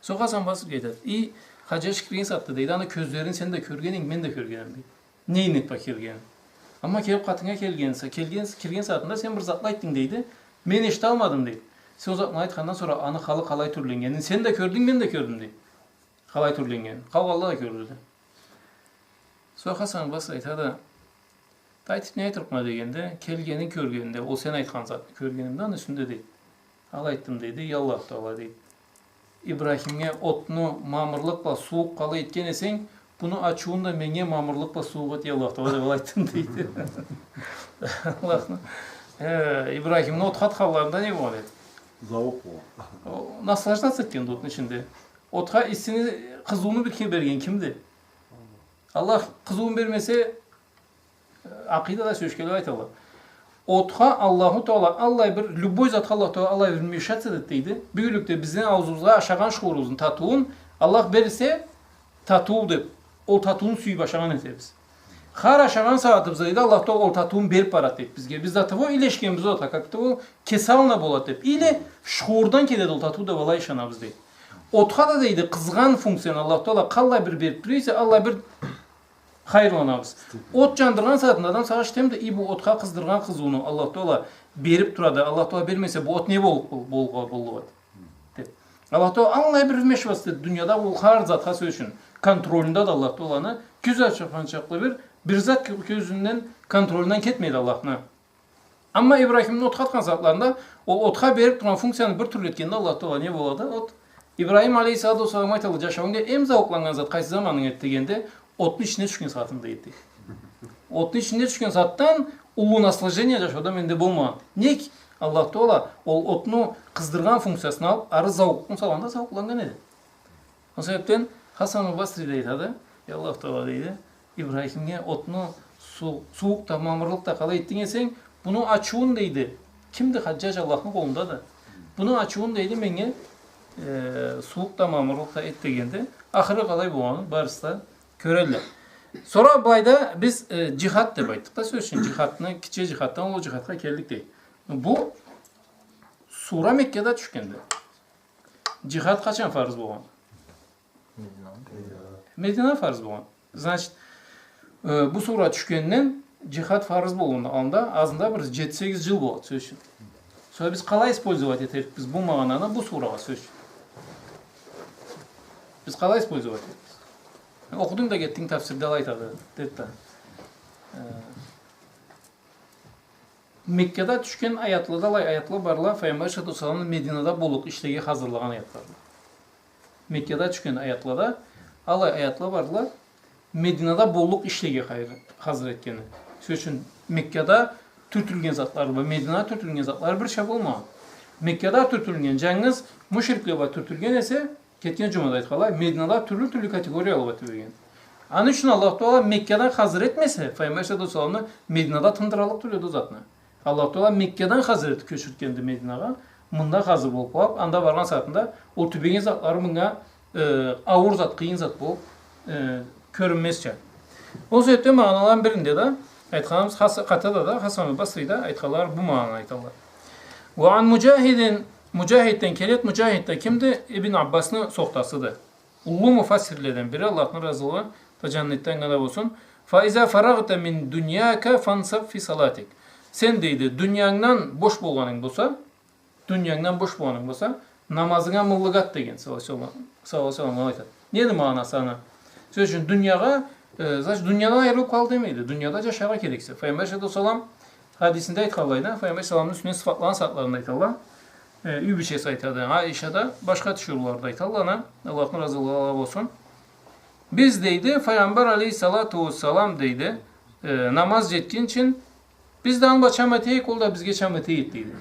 Сора Хасан аль-Басри айтады: «Эй, Хаджадж кирген сагъатда, — дейди, — аны кёзлерин сен да кёрген эдинг, мен да кёргенме, — дейди, — не ниет бла киргенин. Амма келип къатынга келген са-, келген, кирген сагъатында сен бир затла айтдынг, — дейди, — мен эшиталмадым, — дейди. — Сен ол затны айтхандан сора аны къалы къалай тюрленнгенин сен да кёрдюнг, мен да кёрдюм, — дейди. — Къалай тюрленнгенин. Къалгъанла да кёрдюле». Сора Хасан аль-Басри айтады: «Да айтып не айтырыкъма?» — дегенде, «Келгенин кёргенде, ол сен айтхан затны кёргенимде, аны юсюнде, — дейди, — алай айтдым, — дейди, — Я Аллах Тагъала, — дейди, — Ибрахимге отну мамырлыкъ бла сууукъ къалай этген эсенг, муну ачыуун да меннге мамырлыкъ бла сууукъ эт, я Аллах Тагъала, деп алай айтдым», — дейди. Аллахны. Э, Ибрахимни отха атханларында не болгъан эди? Зауукъ болгъан. О, наслаждаться этгенди отну ичинде. Отха иссини, къызыуну бир кере берген кимди? Аллах къызыуун бермесе, акъидада сёлешгенле айталла. Отха Аллаху Тагъала аллай бир, любой затха Аллаху Тагъала аллай бир вмешаться этеди, дейди. Бюгюнлюкде бизни аузубузгъа ашагъан шуурубузну татыуун Аллах берсе, татыу деп, ол татыуну сюйюп ашагъан этербиз. Хар ашагъан сагъатыбызда, дейди, Аллах Тагъала ол татыуун берип барады, дейди, бизге. Биз зат этип, ол илешгенибиз отха, как-то ол кеси аллына болады деп. Или шуурдан келеди ол татыу деп алай ышанабыз, дейди. Отха да, дейди, къызгъан функцияны Аллах Тагъала къаллай бир берип тура эсе, аллай бир хайырланабыз. От жандыргъан сагъатында адам сагъыш этеди да, и, бу отха къыздыргъан къызыуну Аллах Тагъала берип турады, Аллах Тагъала бермесе, бу от не боллукъ бол-, болургъа боллукъ эди? Деп. Аллах Тагъала аллай бир вмешиваться этеди дунияда, ол хар затха, сёз ючюн, контролюнда да Аллах Тагъаланы кёз ачхан чакълы бир, бир зат кё-, кёзюнден, контролюнден кетмейди Аллахны. Амма Ибрахимни отха атхан сагъатларында ол отха берип тургъан функцияны бир тюрлю этгенде Аллах Тагъала не болады? От. Ибрахим алейхиссалату уассаламгъа айталла, жашауунгда эм зауукъланнган зат къайсы заманынг эди дегенде, отну ичине тюшген сагъатымда эди. Отну ичине тюшген сагъатдан уллу наслаждение жашауда менде болмагъан. Нек? Аллах Тагъала ол отну къыздыргъан функциясын алып, ары зауукълукъну салгъанда зауукъланнган эди. Ол себепден Хасанул Басри да айтады, я Аллах Тагъала, дейди, Ибрахимге отну суу-, сууукъ да, мамырлыкъ да къалай этдинг эсенг, муну ачыуун, дейди, кимди, Хаджаж Аллахны къолундады. Муну ачыуун, дейди, менге, э, сууукъ да, мамырлыкъ да эт дегенде, ахыры къалай болгъанын барысы да кёрелле. Сора былайда биз, э, жихад деп айтдыкъ да, сёз ючюн, жихадны, кичи жихаддан уллу жихадха келдик, дейди. Бу сура Меккада тюшгенди. Жихад къачан фарыз болгъан? Мединада. Мединада фарыз болгъан. Значит, э, бу сура тюшгенден жихад фарыз болгъанны аллында, азында бир жети-сегиз жыл болады, сёз ючюн. Сора биз къалай использовать этерикбиз бу магъананы бу сурагъа, сёз ючюн? Биз къалай использовать этерикбиз? Окъудунг да кетдинг, тафсирде алай айтады, деди да. Э, Меккада тюшген аятлада алай аятла барла, Файгъамбар алейхиссалату уассаламны Мединада боллукъ ишлеге хазырлагъан аятларла. Меккада тюшген аятлада алай аятла барла, Мединада боллукъ ишлеге хайыр-, хазыр этгени. Сёз ючюн, Меккада тюртюлген затлары бла Мединада тюртюлген затлары бирча болмагъан. Меккада тюртюлген, жангыз мушрикле бла тюртюлген эсе, кетген жумада айтханлай, Мединада тюрлю-тюрлю категорияла бла тюбеген. Аны ючюн Аллах Тагъала Меккадан хазыр этмесе, Файгъамбар алейхиссалату уассаламны Мединада тындыраллыкъ тюл эди ол затны. Аллах Тагъала Меккадан хазыр этип кёчюртгенди Мединагъа. Мында хазыр болуп къалып, анда баргъан сагъатында ол тюбеген затлары мынга, э, ауур зат, къыйын зат болуп, э, кёрюнмезча. Ол себепден магъаналаны биринде да айтханыбыз Хас-, Къатада да, Хасанул Басри да айтханла бу магъананы айталла. Ва ан Мужахидин, Мужахидден келет, Мужахид да кимди? Ибн Аббасны сохтасыды. Уллу муфассирледен бири, Аллахны разылыгъы да, жаннетден анга да болсун. Фа иза фарагъта мин дуньяка фансаб фи салатик. Сен, дейди, дунияндан бош болгъанынг болса, дунияндан бош болгъанынг болса, намазынга мыллыгъат деген, саллаллаху алейхи ва саллам, саллаллаху алейхи ва саллам айтады. Неди магъанасы аны? Сёз ючюн, дуниягъа, э, значит, дуниядан айырылып къал демейди. Дунияда жашаргъа керексе. Файгъамбар алейхиссалату уассалам хадисинде айтханлай да, Файгъамбар алейхиссаламны юсюнден сыфатлагъан сатларын айталла. Э, юй бийчеси айтады. Айша да башха тиширыуларда айталла, аны, Аллахны разылыгъы алгъа болсун. Биз, дейди, Файгъамбар алейхиссалату уассалам, дейди, э, намаз жетгинчи биз да аны бла чам этейик, ол да бизге чам этейик, дейди.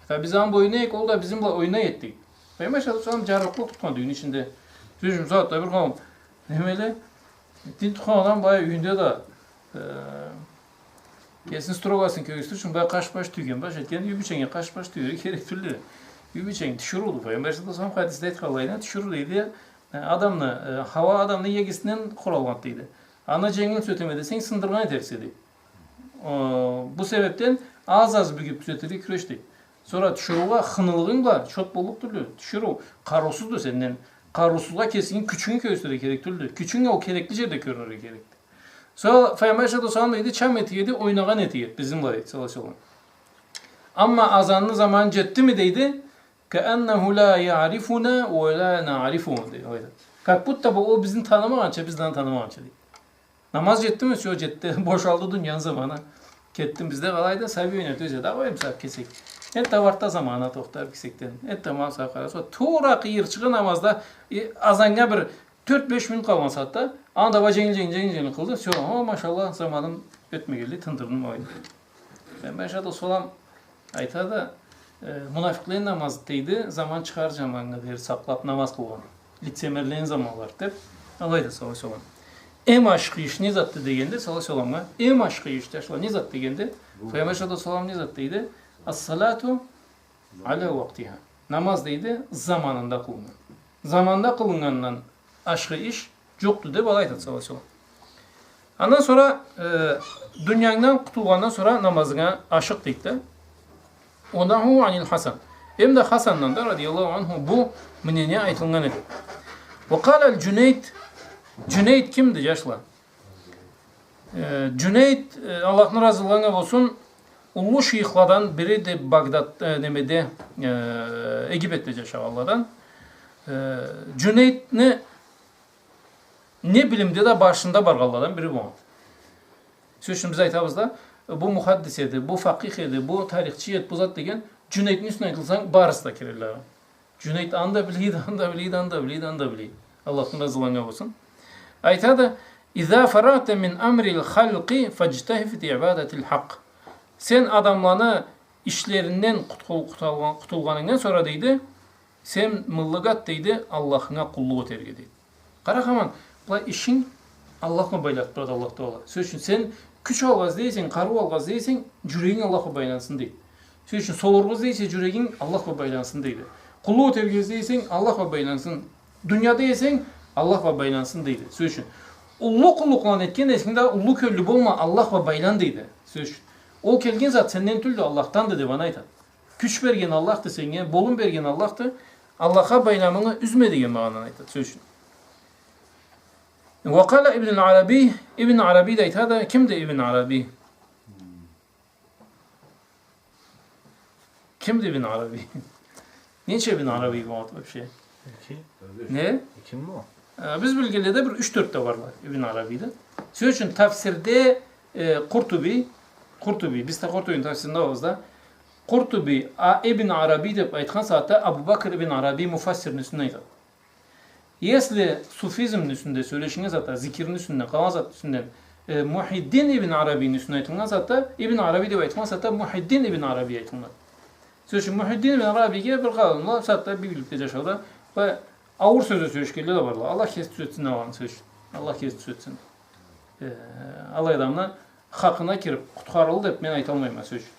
Хата биз аны бла ойнайыкъ, ол да бизни бла ойнай эди, дейди. Файгъамбар алейхиссалату уассалам жарлыкълыкъ тутхан да юйню ичинде. Сёз ючюн, бусагъатда бир къауум, немеле, дин тутхан адам баягъы юйюнде да, э, кесини строгосын кёргюзтюр ючюн баягъы къаш-баш тюйген, баш этген, юй бийченге къаш-баш тюйерге керек тюлдю. Юй бийченг тиширыуду. Файгъамбар алейхиссалату уассалам хадисде айтханлайына, тиширыу, дейди, э, адамны, э, хауа адамны эгесинден къуралгъан, дейди. Аны женгил тюзетеме десенг, сындыргъан этерсе, дейди. Э, бу себепден аз-аз бюгюп тюзетирге кюреш, дейди. Сора тиширыугъа хынылыгъынг бла чот боллукъ тюлдю. Тиширыу къарыусузду сенден. Къарыусузгъа кесинги кючюнгю кёргюзтюрге керек тюлдю. Кючюнг ол керекли жерде кёрюнюрге керекди. Сора Файгъамбар алейхиссалату уассалам, дейди, чам этиеди, ойнагъан этиеди бизни бла, дейди, саллаллаху алейхи ва саллам. Амма азанны заманы жетдими, дейди, «Кааннаху ла яърифуна ва ла наърифуху», дейди. Как будто бы ол бизни танымагъанча, биз да аны танымагъанча, дейди. Намаз жетдими? Всё, жетди. Бошалды дунияны заманы. Кетдим. Бизде къалайды, сабий ойнап, тюзде да къоюп салып кесек. Энтда барды да заманы тохтар кесекден. Энтда муну сагъа къараса, туура къыйырчыгъы намазда, э, азаннга бир тёрт-беш минут къалгъан сагъатда, аны да бла женгил, женгил, женгил, женгил къылды. Всё, о, машаллах, заманым ётмегенлей тындырдым, ойнап. Файгъамбар алейхиссалату уассалам айтады, э, мунафикълени намазы, дейди, заман чыгъар заманнга дери сакълап намаз къылгъан. Лицемерлени заманлары деп, алайды, саллаллаху алейхи ва саллам. Эм ашхы иш не затды дегенде, саллаллаху алейхи ва салламгъа, эм ашхы иш, жашла, не зат дегенде, Файгъамбар алейхиссалату уассалам не зат дейди? Ас-салату аля вакътиха. Намаз, дейди, заманында къылыннган. Заманында къылыннгандан ашхы иш жокъду деп алай айтады, саллаллаху алейхи ва саллам. Андан сора, э, дунияндан къутулгъандан сора намазынга ашыкъ, дейди да. «Ва наху анил Хасан». Эм да Хасандан да, радияллаху анху, бу мнение айтылгъан эди. «Ва къала аль-Джунейд». Джунейд кимди, джашла? Э, Джунейд, э, Аллахны разылыгъы анга болсун, уллу шейхладан бириди Багдад, э, немеде, э, Египетде джашагъанладан. Э, Джунейдни не билимде да башында баргъанладан бири болгъан. Сёз ючюн, биз айтабыз да, бу мухаддис эди, бу факъих эди, бу тарихчи эди, бу зат деген, Джунейдни юсюне айтылсанг, барысы да кирелле. Джунейд аны да биледи, аны да биледи, аны да биледи, аны да биледи. Аллахны разылыгъы анга болсун. Айтады: «Иза фарагъта мин амрил халкъи фаджтахид фи ибадатил хакъ». Сен адамланы ишлеринден къутул-, къутулгъан-, къутулгъанынгдан сора, дейди, сен мыллыгъат, дейди, Аллахынга къуллукъ этерге, дейди. Къара, хаман, былай ишинг Аллах бла байланыб турады, Аллах Таала. Сёз ючюн, сен кюч алгъа излей эсенг, къарыу алгъа излей эсенг, джюрегинг Аллах бла байлансын, дейди. Сёз ючюн, солургъа излей эсенг, джюрегинг Аллах бла байлансын, дейди. Къуллукъ этерге излей эсенг, Аллах бла байлансын. Дунияда эсенг, Аллах бла байлансын, дейди. Сёз ючюн, уллу къуллукъланы этген эсенг да, уллу кёллю болма, Аллах бла байлан, дейди. Сёз ючюн, ол келген зат сенден тюлдю, Аллахданды, деб аны айтады. Кюч берген Аллахды сеннге, болум берген Аллахды, Аллахха байламынгы юзме деген магъананы айтады, сёз ючюн. Ва къала Ибн Араби, Ибн Араби да айтады, кимди Ибн Араби? Кимди Ибн Араби? Ненча Ибн Араби болгъанды вообще? Эки. Не? Экими ол? Э, биз билгенледе бир юч-тёрт да барла Ибн Арабиде. Сёз ючюн, тафсирде, э, Къуртуби, Къуртуби, биз да Къуртубини тафсиринде барбыз да. Къуртуби, а, Ибн Араби деб айтхан сагъатда Абу Бакр Ибн Араби муфассирни юсюнден айтады. Если суфизмни юсюнде сёлешинген затда, зикирни юсюнден, къалгъан затны юсюнден, э, Мухиддин Ибн Арабини юсюнден айтылгъан затда, Ибн Араби деб айтылгъан сагъатда Мухиддин Ибн Араби айтылгъан. Сёз ючюн, Мухиддин Ибн Арабиге бир къауумла, сагъатда бийикликде джашауда, бай, ауур сёзле сёлешгенле да барла. Аллах кеси тюзетсин аланы, сёз ючюн. Аллах кеси тюзетсин. Э, алай адамны хакъына кириб, къутхарылды деб мен айталмайма, сёз ючюн.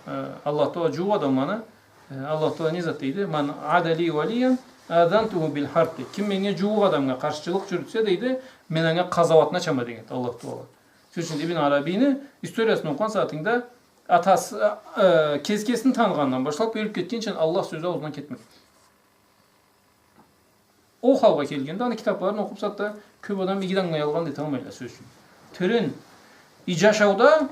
Э, Аллах Таала джууукъ адамланы, э, Аллах Таала не зат дейди? «Ман ада ли валиян азантуху биль харб», дейди. Ким меннге джууукъ адамгъа къаршчылыкъ джюрютсе, дейди, мен анга къазауатны ачама, дейди Аллах Таала. Сёз ючюн, Ибн Арабини историясын окъугъан сагъатынгда атасы, э, кес-, кесин таныгъандан башлаб, ёлюб кетгинчи Аллах сёзю аузундан кетмеген. Ол халгъа келгенде, аны китабларын окъуб, сагъатда кёб адам иги да ангылаялгъан да эталмайла, сёз ючюн. Терен. И джашауда,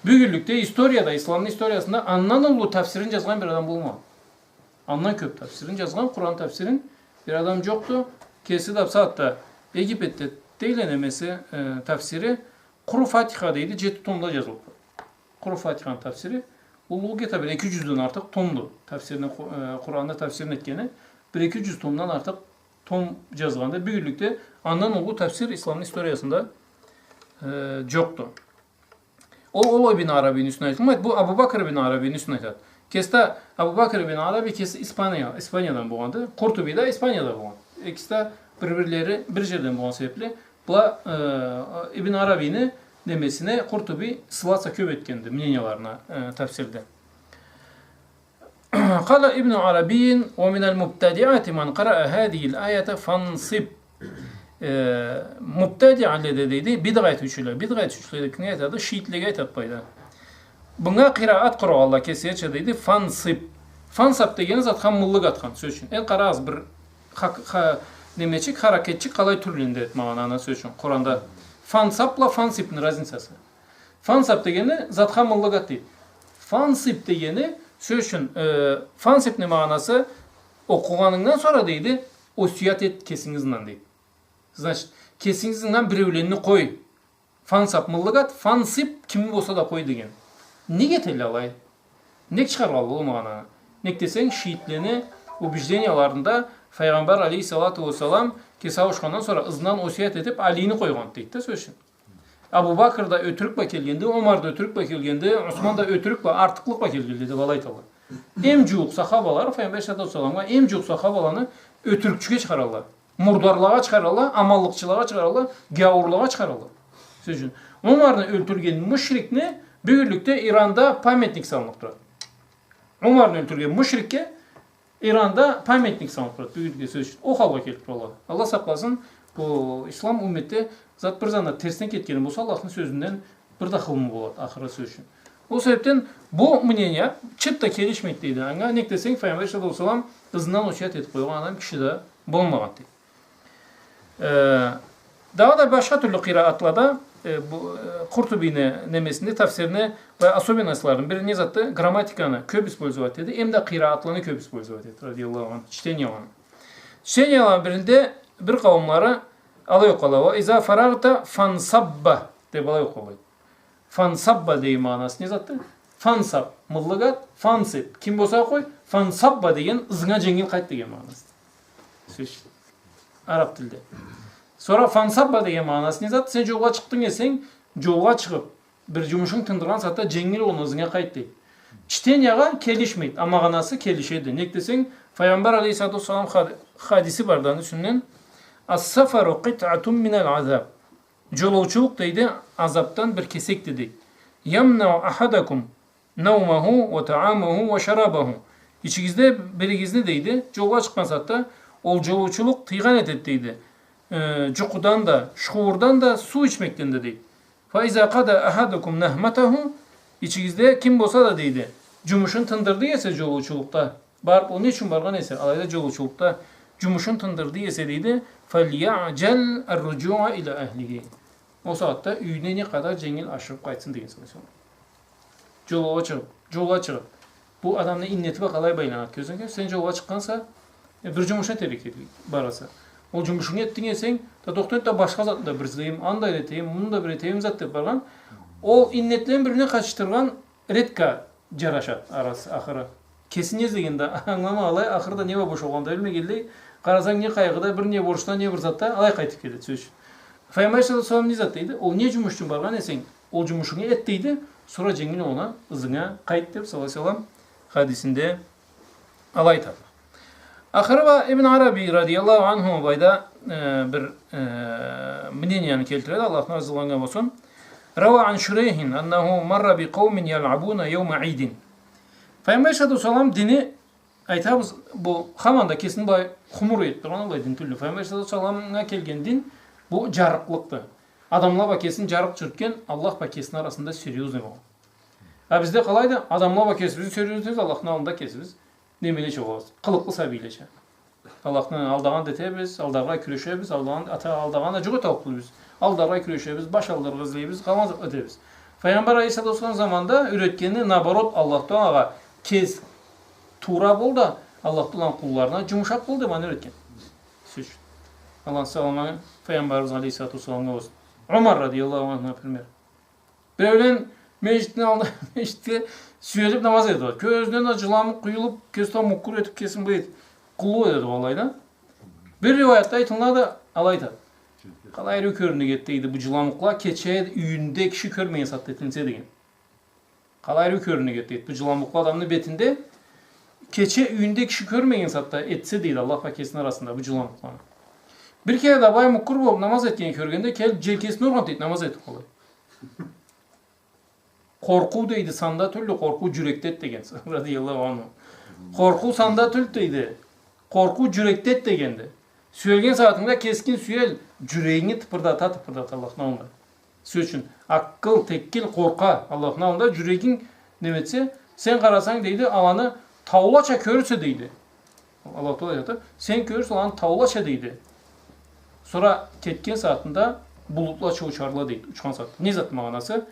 бюгюнлюкде историяда, исламны историясында андан уллу тафсирин джазгъан бир адам болмагъан. Андан кёб тафсирин джазгъан, Къуран тафсирин бир адам джокъду. Кеси да бусагъатда Египетде дейле немеси, э, тафсири, къуру Фатиха дейди, джети томда джазылыб. Къуру Фатиханы тафсири, уллу, где-то бир эки джюзден артыкъ томду. Тафсирини, Къу-, э, Къуранны тафсирин этгени, бир эки джюз томдан артыкъ том джазгъанды. Бюгюнлюкде андан уллу тафсир исламны историясында, э, джокъду. Ол, ол Ибн Арабини юсюнден айтылмайды. Бу Абу Бакр Ибн Арабини юсюнден айтады. Кеси да Абу Бакр Ибн Араби кеси Испания, Испаниядан болгъанды. Къуртуби да Испанияда болгъан. Экиси да бир-бирлери бир джерден болгъан себебли, была, э, Ибн Арабини немесине Къуртуби ссылаться кёб этгенди мненияларына, э, тафсирде. Къала Ибн Арабийин: «Ва миналь мубтадиати ман къараа хазихиль аята фансиб». Э, мубтадиале да дейди, бидгъа этиучюле. Бидгъа этиучюле кимге айтады? Шиитлеге айтады былайда. Мынга къираат къурагъанла кеслерича дейди, фансиб. Фансаб дегени затха мыллык атхан, сёз ючюн. Энди къарагъыз, бир хак-, ха-, немечик, харакетчик къалай тюрленди этмагъанына, сёз ючюн. Къуранда фансаб бла фансибни разницасы. Фансаб дегени затха мыллык ат дейди. Фансиб дегени, сёз ючюн, э, фансибни магъанасы, окъугъанынгдан сора дейди, осуят эт кесинги ызынгдан дейди. Значит, кесинги ызынгдан биреуленни къой. Фансаб мыллык ат, фансиб кимни болса да къой деген. Нек этелле алай? Нек чыгъаргъанла ол магъананы? Нек десенг, шиитлени убежденияларында Файгъамбар алейхиссалату уассалам кеси ауушхандан сора ызындан осуят этиб Алини къойгъан дейди да, сёз ючюн. Абу Бакр да ётюрюк бла келгенди, Омар да ётюрюк бла келгенди, Осман да ётюрюк бла, артыкълыкъ бла келгенди деб алай айталла. Эм джууукъ сахабалары, Файгъамбар алейхиссалату уассаламгъа эм джууукъ сахабаланы ётюрюкчюге чыгъаралла. Мурдарлагъа чыгъаралла, аманлыкъчылагъа чыгъаралла, гяуурлагъа чыгъаралла. Сёз ючюн, Омарны ёлтюрген мушрикни бюгюнлюкде Иранда памятник салыныб турады. Омарны ёлтюрген мушрикге Иранда памятник салыныб турады бюгюнлюкде, сёз ючюн. Ол халгъа келиб туралла. Аллах сакъласын, бу ислам умметде зат, бир затны терсине кетгени болса, Аллахны сёзюнден бир да хылмы болады, ахыры, сёз ючюн. Ол себепден бу мнение чырт да келишмейди, дейди. Анга нек десенг, Файгъамбар алейхиссалату уассалам ызындан осият этип къойгъан адам киши да болмагъан, дейди. Э, дагъыда башха тюрлю къираатлада, э, бу, э, Къуртубини немесинде, тафсирине ва особенностьларыны бири не затды, грамматиканы кёп использовать этеди, эм да къираатланы кёп использовать этеди, радияллаху анху, чтениеланы. Чтениеланы биринде бир къауумлары алай окъуйла: «Ва иза фарагъта фансабба», деп алай окъуйла. Фансабба деген магъанасы не затды? Фансаб, мыллыгъат, фансиб. Ким болса окъуй, фансабба деген ызынга дженгил къайт деген магъанасы. Сёз. Араб тилде. Сора фансабба деген магъанасы не зат? Сен джолгъа чыкъдынг эсенг, джолгъа чыгъыб, бир джумушунг тындыргъан сагъатда дженгил ол ызынга къайт, дейди. Чтениягъа келишмейди, а магъанасы келишеди. Нек десенг, Файгъамбар алейхиссалату уассалам хад-, хадиси барды аны юсюнден: «Ас-сафару къитъатун миналь азаб». Джолоучулукъ, дейди, азабдан бир кесекди, дейди. «Ямнау ахадакум наумаху ва таамаху ва шарабаху». Ичигизде биригизни, дейди, джолгъа чыкъгъан сагъатда ол джолоучулукъ тыйгъан этеди, дейди, э, джукъудан да, шуурдан да, суу ичмекден да, дейди. «Фа иза къада ахадакум нахматаху». Ичигизде ким болса да, дейди, джумушун тындырды эсе джолоучулукъда, барыб, ол не ючюн баргъан эсе, алайда джолоучулукъда джумушун тындырды эсе, дейди, «Фальяъджал ар-руджуа иля ахлихи». Ол сагъатда юйюне не къадар дженгил ашыгъыб къайтсын деген сёз. Джолгъа чыгъыб, джолгъа чыгъыб. Бу адамны иннети бла къалай байланады, кёрсенг, сен джолгъа чыкъгъанса, э, бир джумушну этерге бараса. Ол джумушунгу этдинг эсенг, да тохта энди, да башха затны да бир излейим, аны да бир этейим, муну да бир этейим зат деб баргъан. Ол иннетлени бир-бирине къатышдыргъан редко джарашады арасы, ахыры. Кесинг не излегенде ангыламай, алай, ахырда не бла бош болгъанын да билмегенлей, къарасанг, не къайгъыда, бир не борчда, не бир затда, алай къайтыб келеди, сёз ючюн. Файгъамбар саллаллаху алейхи ва саллам не зат дейди? Ол не джумуш ючюн баргъан эсенг, ол джумушунгу эт дейди, сора дженгил ол ызынга къайт деб, саллаллаху алейхи ва саллам, хадисинде алай айтады. Ахыры бла Ибн Араби радияллаху анху былайда, э, бир, э, мнениени келтиреди, Аллахдан разы болгъан болсун. «Рава ан Шурейхин аннаху марра би къаумин ялъабуна яума идин». Файгъамбар алейхиссалату уассалам дини, айтабыз, бу хаманда кесин былай хумур этиб тургъан аллай дин тюлдю. Файгъамбар алейхиссалату уассаламгъа келген дин бу джарыкълыкъды. Адамла бла кесин джарыкъ джюрютген, Аллах бла кесини арасында серьёзный болгъан. А бизде къалайды? Адамла бла кесибизни серьёзный этебиз, Аллахны аллында кесибиз немелеча болабыз, къылыкълы сабийлеча. Аллахны алдагъан да этебиз, алдаргъа кюрешебиз, алдагъан, ата, алдагъан да джукъ эте аллыкъ тюлбюз. Алдаргъа кюрешебиз, баш алдаргъа излейбиз, къалгъан затны этебиз. Файгъамбар алейхиссалату уассалам заманда юретгени, наоборот, Аллах Таалагъа кес туура бол да, Аллах Тааланы къулларына джумушакъ бол деб аны юретген. Сёз ючюн. Аллахны саламы Файгъамбарыбыз алейхиссалату уассаламгъа болсун. Умар радияллаху анху, например. Биреулен межгитни аллында, межгитде сюелиб намаз этеди. Кёзюнден да джыламукъ къуюлуб, кеси да муккур этиб, кесин былай этиб, къуллукъ этеди, валлахи да. Бир риуаятда айтылады, алай айтады. Къалай ариу кёрюнюрге эди, дейди, бу джыламукъла кече юйюнде киши кёрмеген сагъатда этилинсе деген. Къалай ариу кёрюнюрге эди, дейди, бу джыламукъла адамны бетинде, кече юйюнде киши кёрмеген сагъатда этсе, дейди, Аллах бла кесини арасында бу джыламукъланы. Бир кере да былай муккур болуб намаз этгенин кёргенде, келиб джелкесине ургъан, дейди, намаз этиб къалады. Къоркъуу, дейди, санда тюлдю, къоркъуу джюрекдеди деген, радияллаху анху. Къоркъуу санда тюлдю, дейди. Къоркъуу джюрекдеди дегенди. Сюелген сагъатынгда кескин сюел, джюрегинги тыпырдата, тыпырдата Аллахны аллында. Сёз ючюн, акъыл, текгил къоркъа Аллахны аллында, джюрегинг неме этсе, сен къарасанг, дейди, аланы таулача кёрюрсе, дейди. Аллах Таала айтады, сен кёрюрсе аланы таулача, дейди. Сора кетген сагъатында булутлача учарла, дейди, учхан сагъатда. Не зат магъанасы?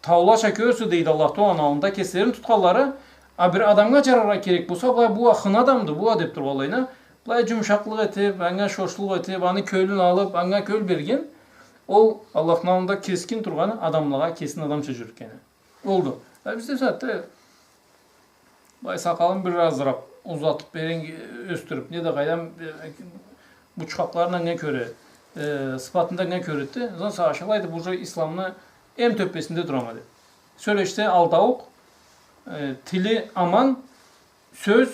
Таулача кёрюрсе, дейди, Аллах Тааланы аллында кеслерин тутханлары, а бир адамгъа джараргъа керек болса, былай, бу а хыны адамды, бу а деб тургъанлайына, былай джумушакълыкъ этиб, анга шошлукъ этиб, аны кёлюн алыб, анга кёл берген, ол Аллахны аллында кескин тургъаны адамлагъа кесин адамча джюрютгени. Олду. А бизде сагъатда былай сакъалын бир азыракъ узатыб, берен, ёсдюрюб, не да къайдам, э, бучхакъларын анга кёре, э, сыпатын да анга кёре этди. Сора сагъыш алайды, бу уже исламны эм тёппесинде турама деб. Сёлешсе алдауукъ, э, тили аман, сёз,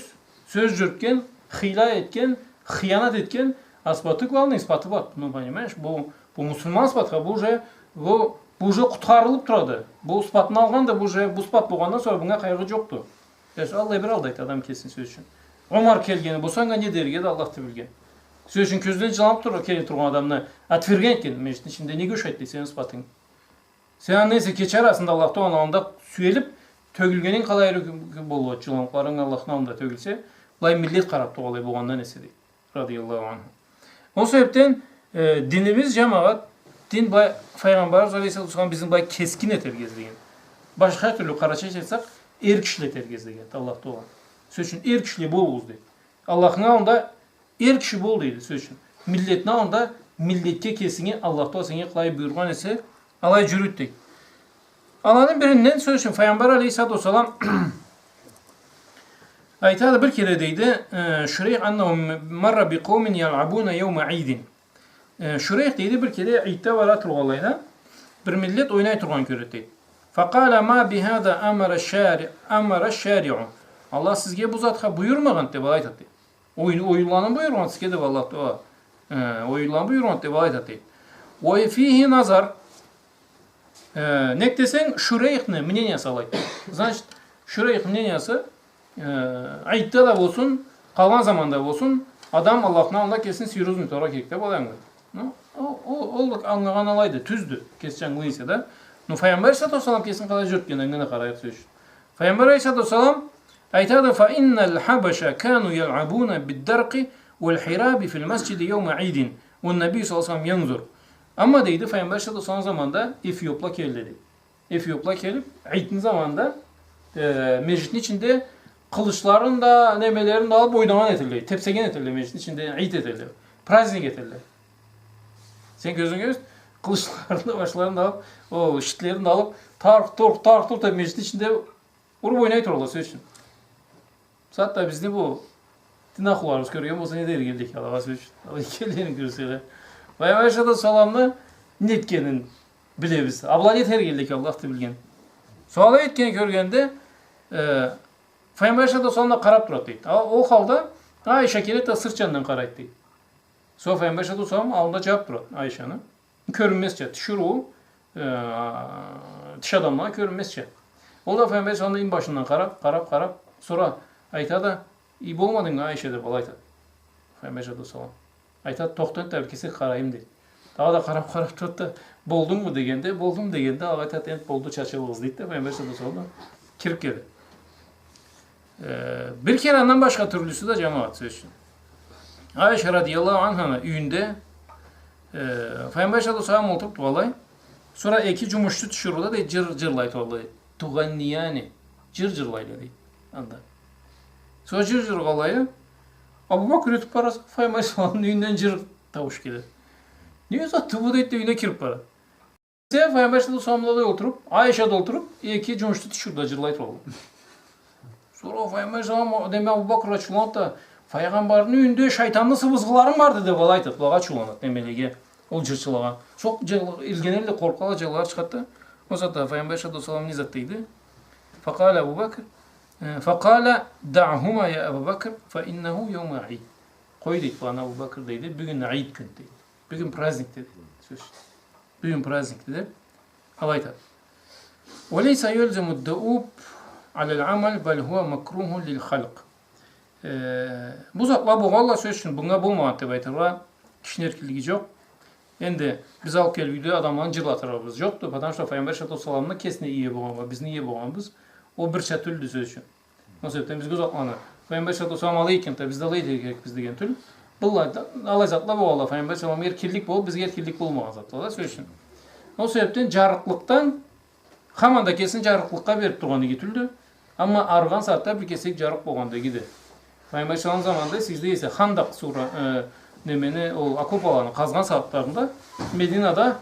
сёз джюрютген, хыйла этген, хыянат этген, а сыпаты главный, сыпаты бар. Ну, понимаешь, бу, бу муслиман сыпатха, бу уже, бу, бу уже къутхарылыб турады. Бу сыпатны алгъан да, бу уже, бу сыпат болгъандан сора мынга къайгъы джокъду. Аллай бир алдайды адам кесин, сёз ючюн. Умар келгени болса, анга не дерге да Аллах да билген. Сёз ючюн, кёзден джыланыб тур-, келе тургъан адамны отвергать этген, межгитни ичинде неге ушайды, дейди, сени сыфатынг? Сен анда эсе кече арасында Аллах Тааланы аллында сюелиб, тёгюлгенинг къалай боллукъду, джыланыкъларынг Аллахны аллында тёгюлсе, былай миллет къараб тургъанлай болгъандан эсе, дейди. Радияллаху анху. Ол себебден, э, динибиз, джамагъат, дин былай, Файгъамбарыбыз алейхиссалату уассалам бизни былай кескин этерге излеген. Башха тюрлю къарачайча айтсакъ, эр кишиле этерге излеген Аллах Таала. Сёз ючюн, эр кишиле болугъуз, дейди. Аллахны аллында эр киши бол, дейди, сёз ючюн. Миллетни аллында, миллетге кесинги Аллах Таала сеннге къалай буюргъан эсе, алай джюрют, дейди. Аланы биринден, сёз ючюн, Файгъамбар алейхиссалату уассалам айтады бир кере, дейди, э, Шурейх, أنه مر بقوم يلعبون يوم عيد. Э, Шурейх, дейди, бир кере ийдде бара тургъанлайына, бир миллет ойнай тургъан кёрет, дейди. فقال: ما بهذا أمر الشارع، أمر الشارع. Аллах сизге бу затха буюрмагъан, деб, алай айтат, дейди. Оюн-, оюнланы буюргъан сизге, деб, Аллах Таала. Э, оюнланы буюргъан, деб, алай айтат, дейди. وفيه نظر. Э, нек десенг, Шурейхни мнениясы алайды. Значит, Шурейх мнениясы, э, ийдде да болсун, къалгъан заманда болсун, адам Аллахны аллында кесин серьёзно тутаргъа керекди, былай ангылайды. Ну, ол, ол, ол да ангылагъан алайды, тюздю, кеси ангылай эсе да. Ну, Файгъамбар алейхиссалату уассалам кесин къалай джюрютгенин да къарайыкъ, сёз ючюн. Файгъамбар алейхиссалату уассалам айтады: فإن الحبشة كانوا يلعبون بالدرق والحراب في المسجد يوم عيد والنبي صلى الله عليه وسلم ينظر. Амма, дейди, Файгъамбар алейхиссалату уассалам заманда эфиопла келди, дейди. Эфиопла келиб, ийдни заманында, э, межгитни ичинде къылычларын да, немелерин да алыб ойнагъан этелле, тепсеген этелле, межгитни ичинде ийд этелле, праздник этелле. Сен кёзюнге кёргюз, къылычларын да, башларын да алыб, ол щитлерин да алыб, тарх-турх, тарх-турх деб межгитни ичинде уруб ойнай туралла, сёз ючюн. Хатта бизни бу дин ахлуларыбыз кёрген болса, не дерге эдиле экен алагъа, сёз ючюн? Алай экенлерин кёрселе. Файгъамбар алейхиссалату уассаламны не этгенин билебиз. А была не этерге эдиле экен, Аллахды билген. Сора алай этгенин кёргенде, э, Файгъамбар алейхиссалату уассалам да къараб турады, дейди. А ол халда Айша келеди да сырт джанындан къарайды, дейди. Сора Файгъамбар алейхиссалату уассалам аллында джабыб турады Айшаны. Кёрюнмезча, тиширыу, э, тиш адамлагъа кёрюнмезча. Ол да Файгъамбар алейхиссаламны инбашындан къараб, къараб, къараб, сора айтады: «Ий болмадынгмы, Айша?» — деб алай айтады Файгъамбар алейхиссалату уассалам. Айтады: «Тохта энтда, бир кесек къарайым», — дейди. Дагъыда къараб, къараб турады да: «Болдунгму?» — дегенде, «Болдум», — дегенде, алай айтады: «Энтда болду, чачылыгъыз», — дейди да, Файгъамбар алейхиссалату уассалам да кириб келеди. Э, бир кере андан башха тюрлюсю да, джамагъат, сёз ючюн. Айша радияллаху анханы юйюнде, э, Файгъамбар алейхиссалату уассалам олтуруб тургъанлай, сора эки джумушчу тиширыу да, дейди, джыр джырлай тургъанлай. Тугъаннияни. Джыр джырлайла, дейди, анда. Сора джыр джырлагъанлай, Абу Бакр ётюб бара, Файгъамбар алейхиссаламны юйюнден джыр таууш келеди. «Не затды бу?» — дейди да, юйюне кириб бара. Эсе, Файгъамбар алейхиссалату уассалам да олтуруб, Айша да олтуруб, эки джумушчу тиширыу да джырлай тургъанлай. Сора Файгъамбар алейхиссалам, неме, Абу Бакр ачыуланады да: «Файгъамбарны юйюнде шайтанны сыбызгъыларымы барды?» — деб алай айтады. Былагъа ачыуланады, немелеге, ол джырчылагъа. Сора джырлай, илгенелле, къоркъалла, джырлары чыгъады да. Ол сагъатда Файгъамбар алейхиссалату уассалам не зат дейди? فقال أبو بكر, э, فقال: «دعهما يا أبا بكر، فإنه يوم عيد». «Къой, — дейди, — быланы, Абу Бакр, — дейди, — бюгюн ийд кюн», — дейди. «Бюгюн праздникди», — дейди. Сёз. «Бюгюн праздникди», — деб алай айтады. «وليس يلزم الدؤوب على العمل، بل هو مكروه للخلق». Э, бу затла болгъанла, сёз ючюн, мынга болмагъанды деб айтыргъа кишини эркинлиги джокъ. Энди биз алыб келиб юйде адамланы джырлатырыбыз джокъду, потому что Файгъамбар алейхиссалату уассаламны кесине ие болгъанла, бизни ие болгъаныбыз, ол бирча тюлдю, сёз ючюн. Ол себебден биз ол затланы, Файгъамбар алейхиссалату уассалам алай экенди да, биз да алай этерге керекбиз деген тюл. Былай да, алай затла болгъанла, Файгъамбар алейхиссаламгъа эркинлик болуб, бизге эркинлик болмагъан затла да, сёз ючюн. Ол себебден джарыкълыкъдан, хаманда кесин джарыкълыкъгъа бериб тургъан иги тюлдю. Амма арыгъан сагъатда бир кесек джарыкъ болгъанда игиди. Файгъамбар алейхиссалам заманында, сизде эсе, хандакъ сура, э, немени, ол окопаланы къазгъан сагъатларында Мединада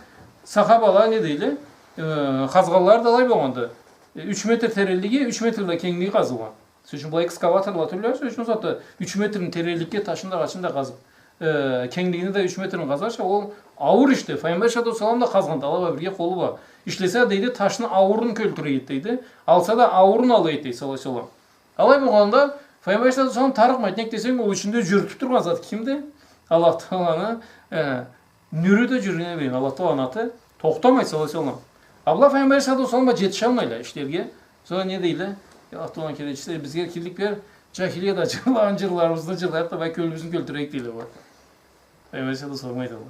сахабала не дейле, э, къазгъанлары да алай болгъанды. Э, юч метр теренлиги, юч метр да кенглиги къазылгъан. Сёз ючюн, была экскаваторла тюлдю, сёз ючюн, ол сагъатда юч метрни теренликге ташны да, къачны да къазыб, э, кенглигини да юч метрни къазарча, ол ауур ишди. Файгъамбар алейхиссалату уассалам да къазгъанды, ала бла бирге, къолу бла. Ишлесе, дейди, ташны ауурун кёлтюре эди, дейди. Алса да ауурун ала эди, дейди, саллаллаху алейхи ва саллам. Алай болгъанда, Файгъамбар алейхиссалату уассалам тарыкъмайды. Нек десенг, ол ичинде джюрютюб тургъан зат кимди? Аллах Тааланы, э, нюрю да джюрюне берген, Аллах Тааланы аты тохтамайды, саллаллаху алейхи ва саллам. А была Файгъамбар алейхиссалату уассаламгъа джетишалмайла ишлерге. Сора не дейле? «Эй Аллах Тааланы келечиси, бизге эркинлик бер, джахилияда джырлагъан джырларыбызны джырлайыкъ да, былай кёлюбюзню кёлтюрейик», — дейле была. Файгъамбар саллаллаху алейхи ва саллам айтады.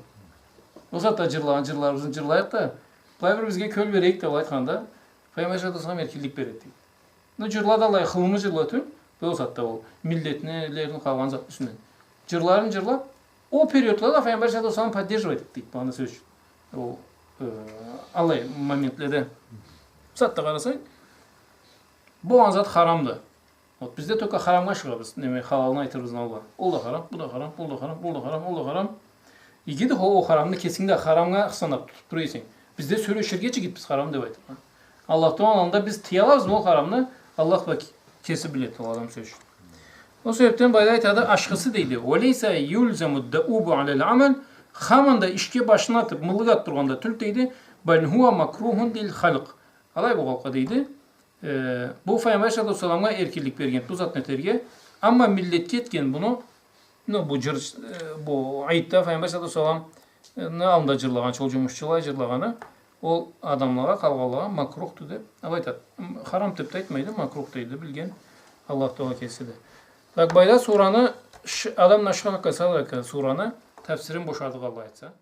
Ол сагъатда джырлагъан джырларыбызны джырлайыкъ да, былай бир бизге кёл берейик да, былай айтханда, Файгъамбар саллаллаху алейхи ва саллам эркинлик береди. Бу джырла да алай хылымы джырла тюл, бу сагъатда ол миллетни, эллерин, къалгъан зат юсюнден. Джырларын джырлап, ол периодла да Файгъамбар саллаллаху алейхи ва саллам поддерживать этди, бу аны сёз ючюн. Ол, э, алай моментледе. Бу сагъатда къарасанг, бу аны зат харамды. Вот бизде только харамгъа ашыгъабыз, неме, халалны айтырбыз алгъа. Ол да харам, бу да харам, ол да харам, ол да харам, ол да харам. Иги да, хо, ол харамны кесинг да харамгъа санап тутуп тура эсенг. Бизде сёлеширге джигитбиз харам деп айтып. Аллах Тааланы аллында биз тыя алабызмы ол харамны? Аллах бла кеси биледи, ол адам сёз ючюн. Ол себепден былайда айтады, ашхысы дейди. «Ва лейса юлзаму ддаубу аляль амаль», хаманда ишге башын атып, мыллык атып тургъанда тюл дейди. «Баль хува макрухун лиль халкъ». Алай бу халкъгъа дейди. Э, бу Файгъамбар саллаллаху алейхи ва салламгъа эркинлик берген бу затны этерге. Амма миллетге этген буну, ну, бу джыр, э, бу айтда Файгъамбар саллаллаху алейхи ва салламны аллында джырлагъан, ол джумушчула джырлагъаны, ол адамлагъа, къалгъанлагъа макрухду деп, алай айтады. М, харам деп да айтмайды, макрух дейди, билген Аллах Таала кесиди. Так, былайда сураны, ш-, Адам нашхалкъа салака сураны тафсирин бошадыкъ, Аллах айтса.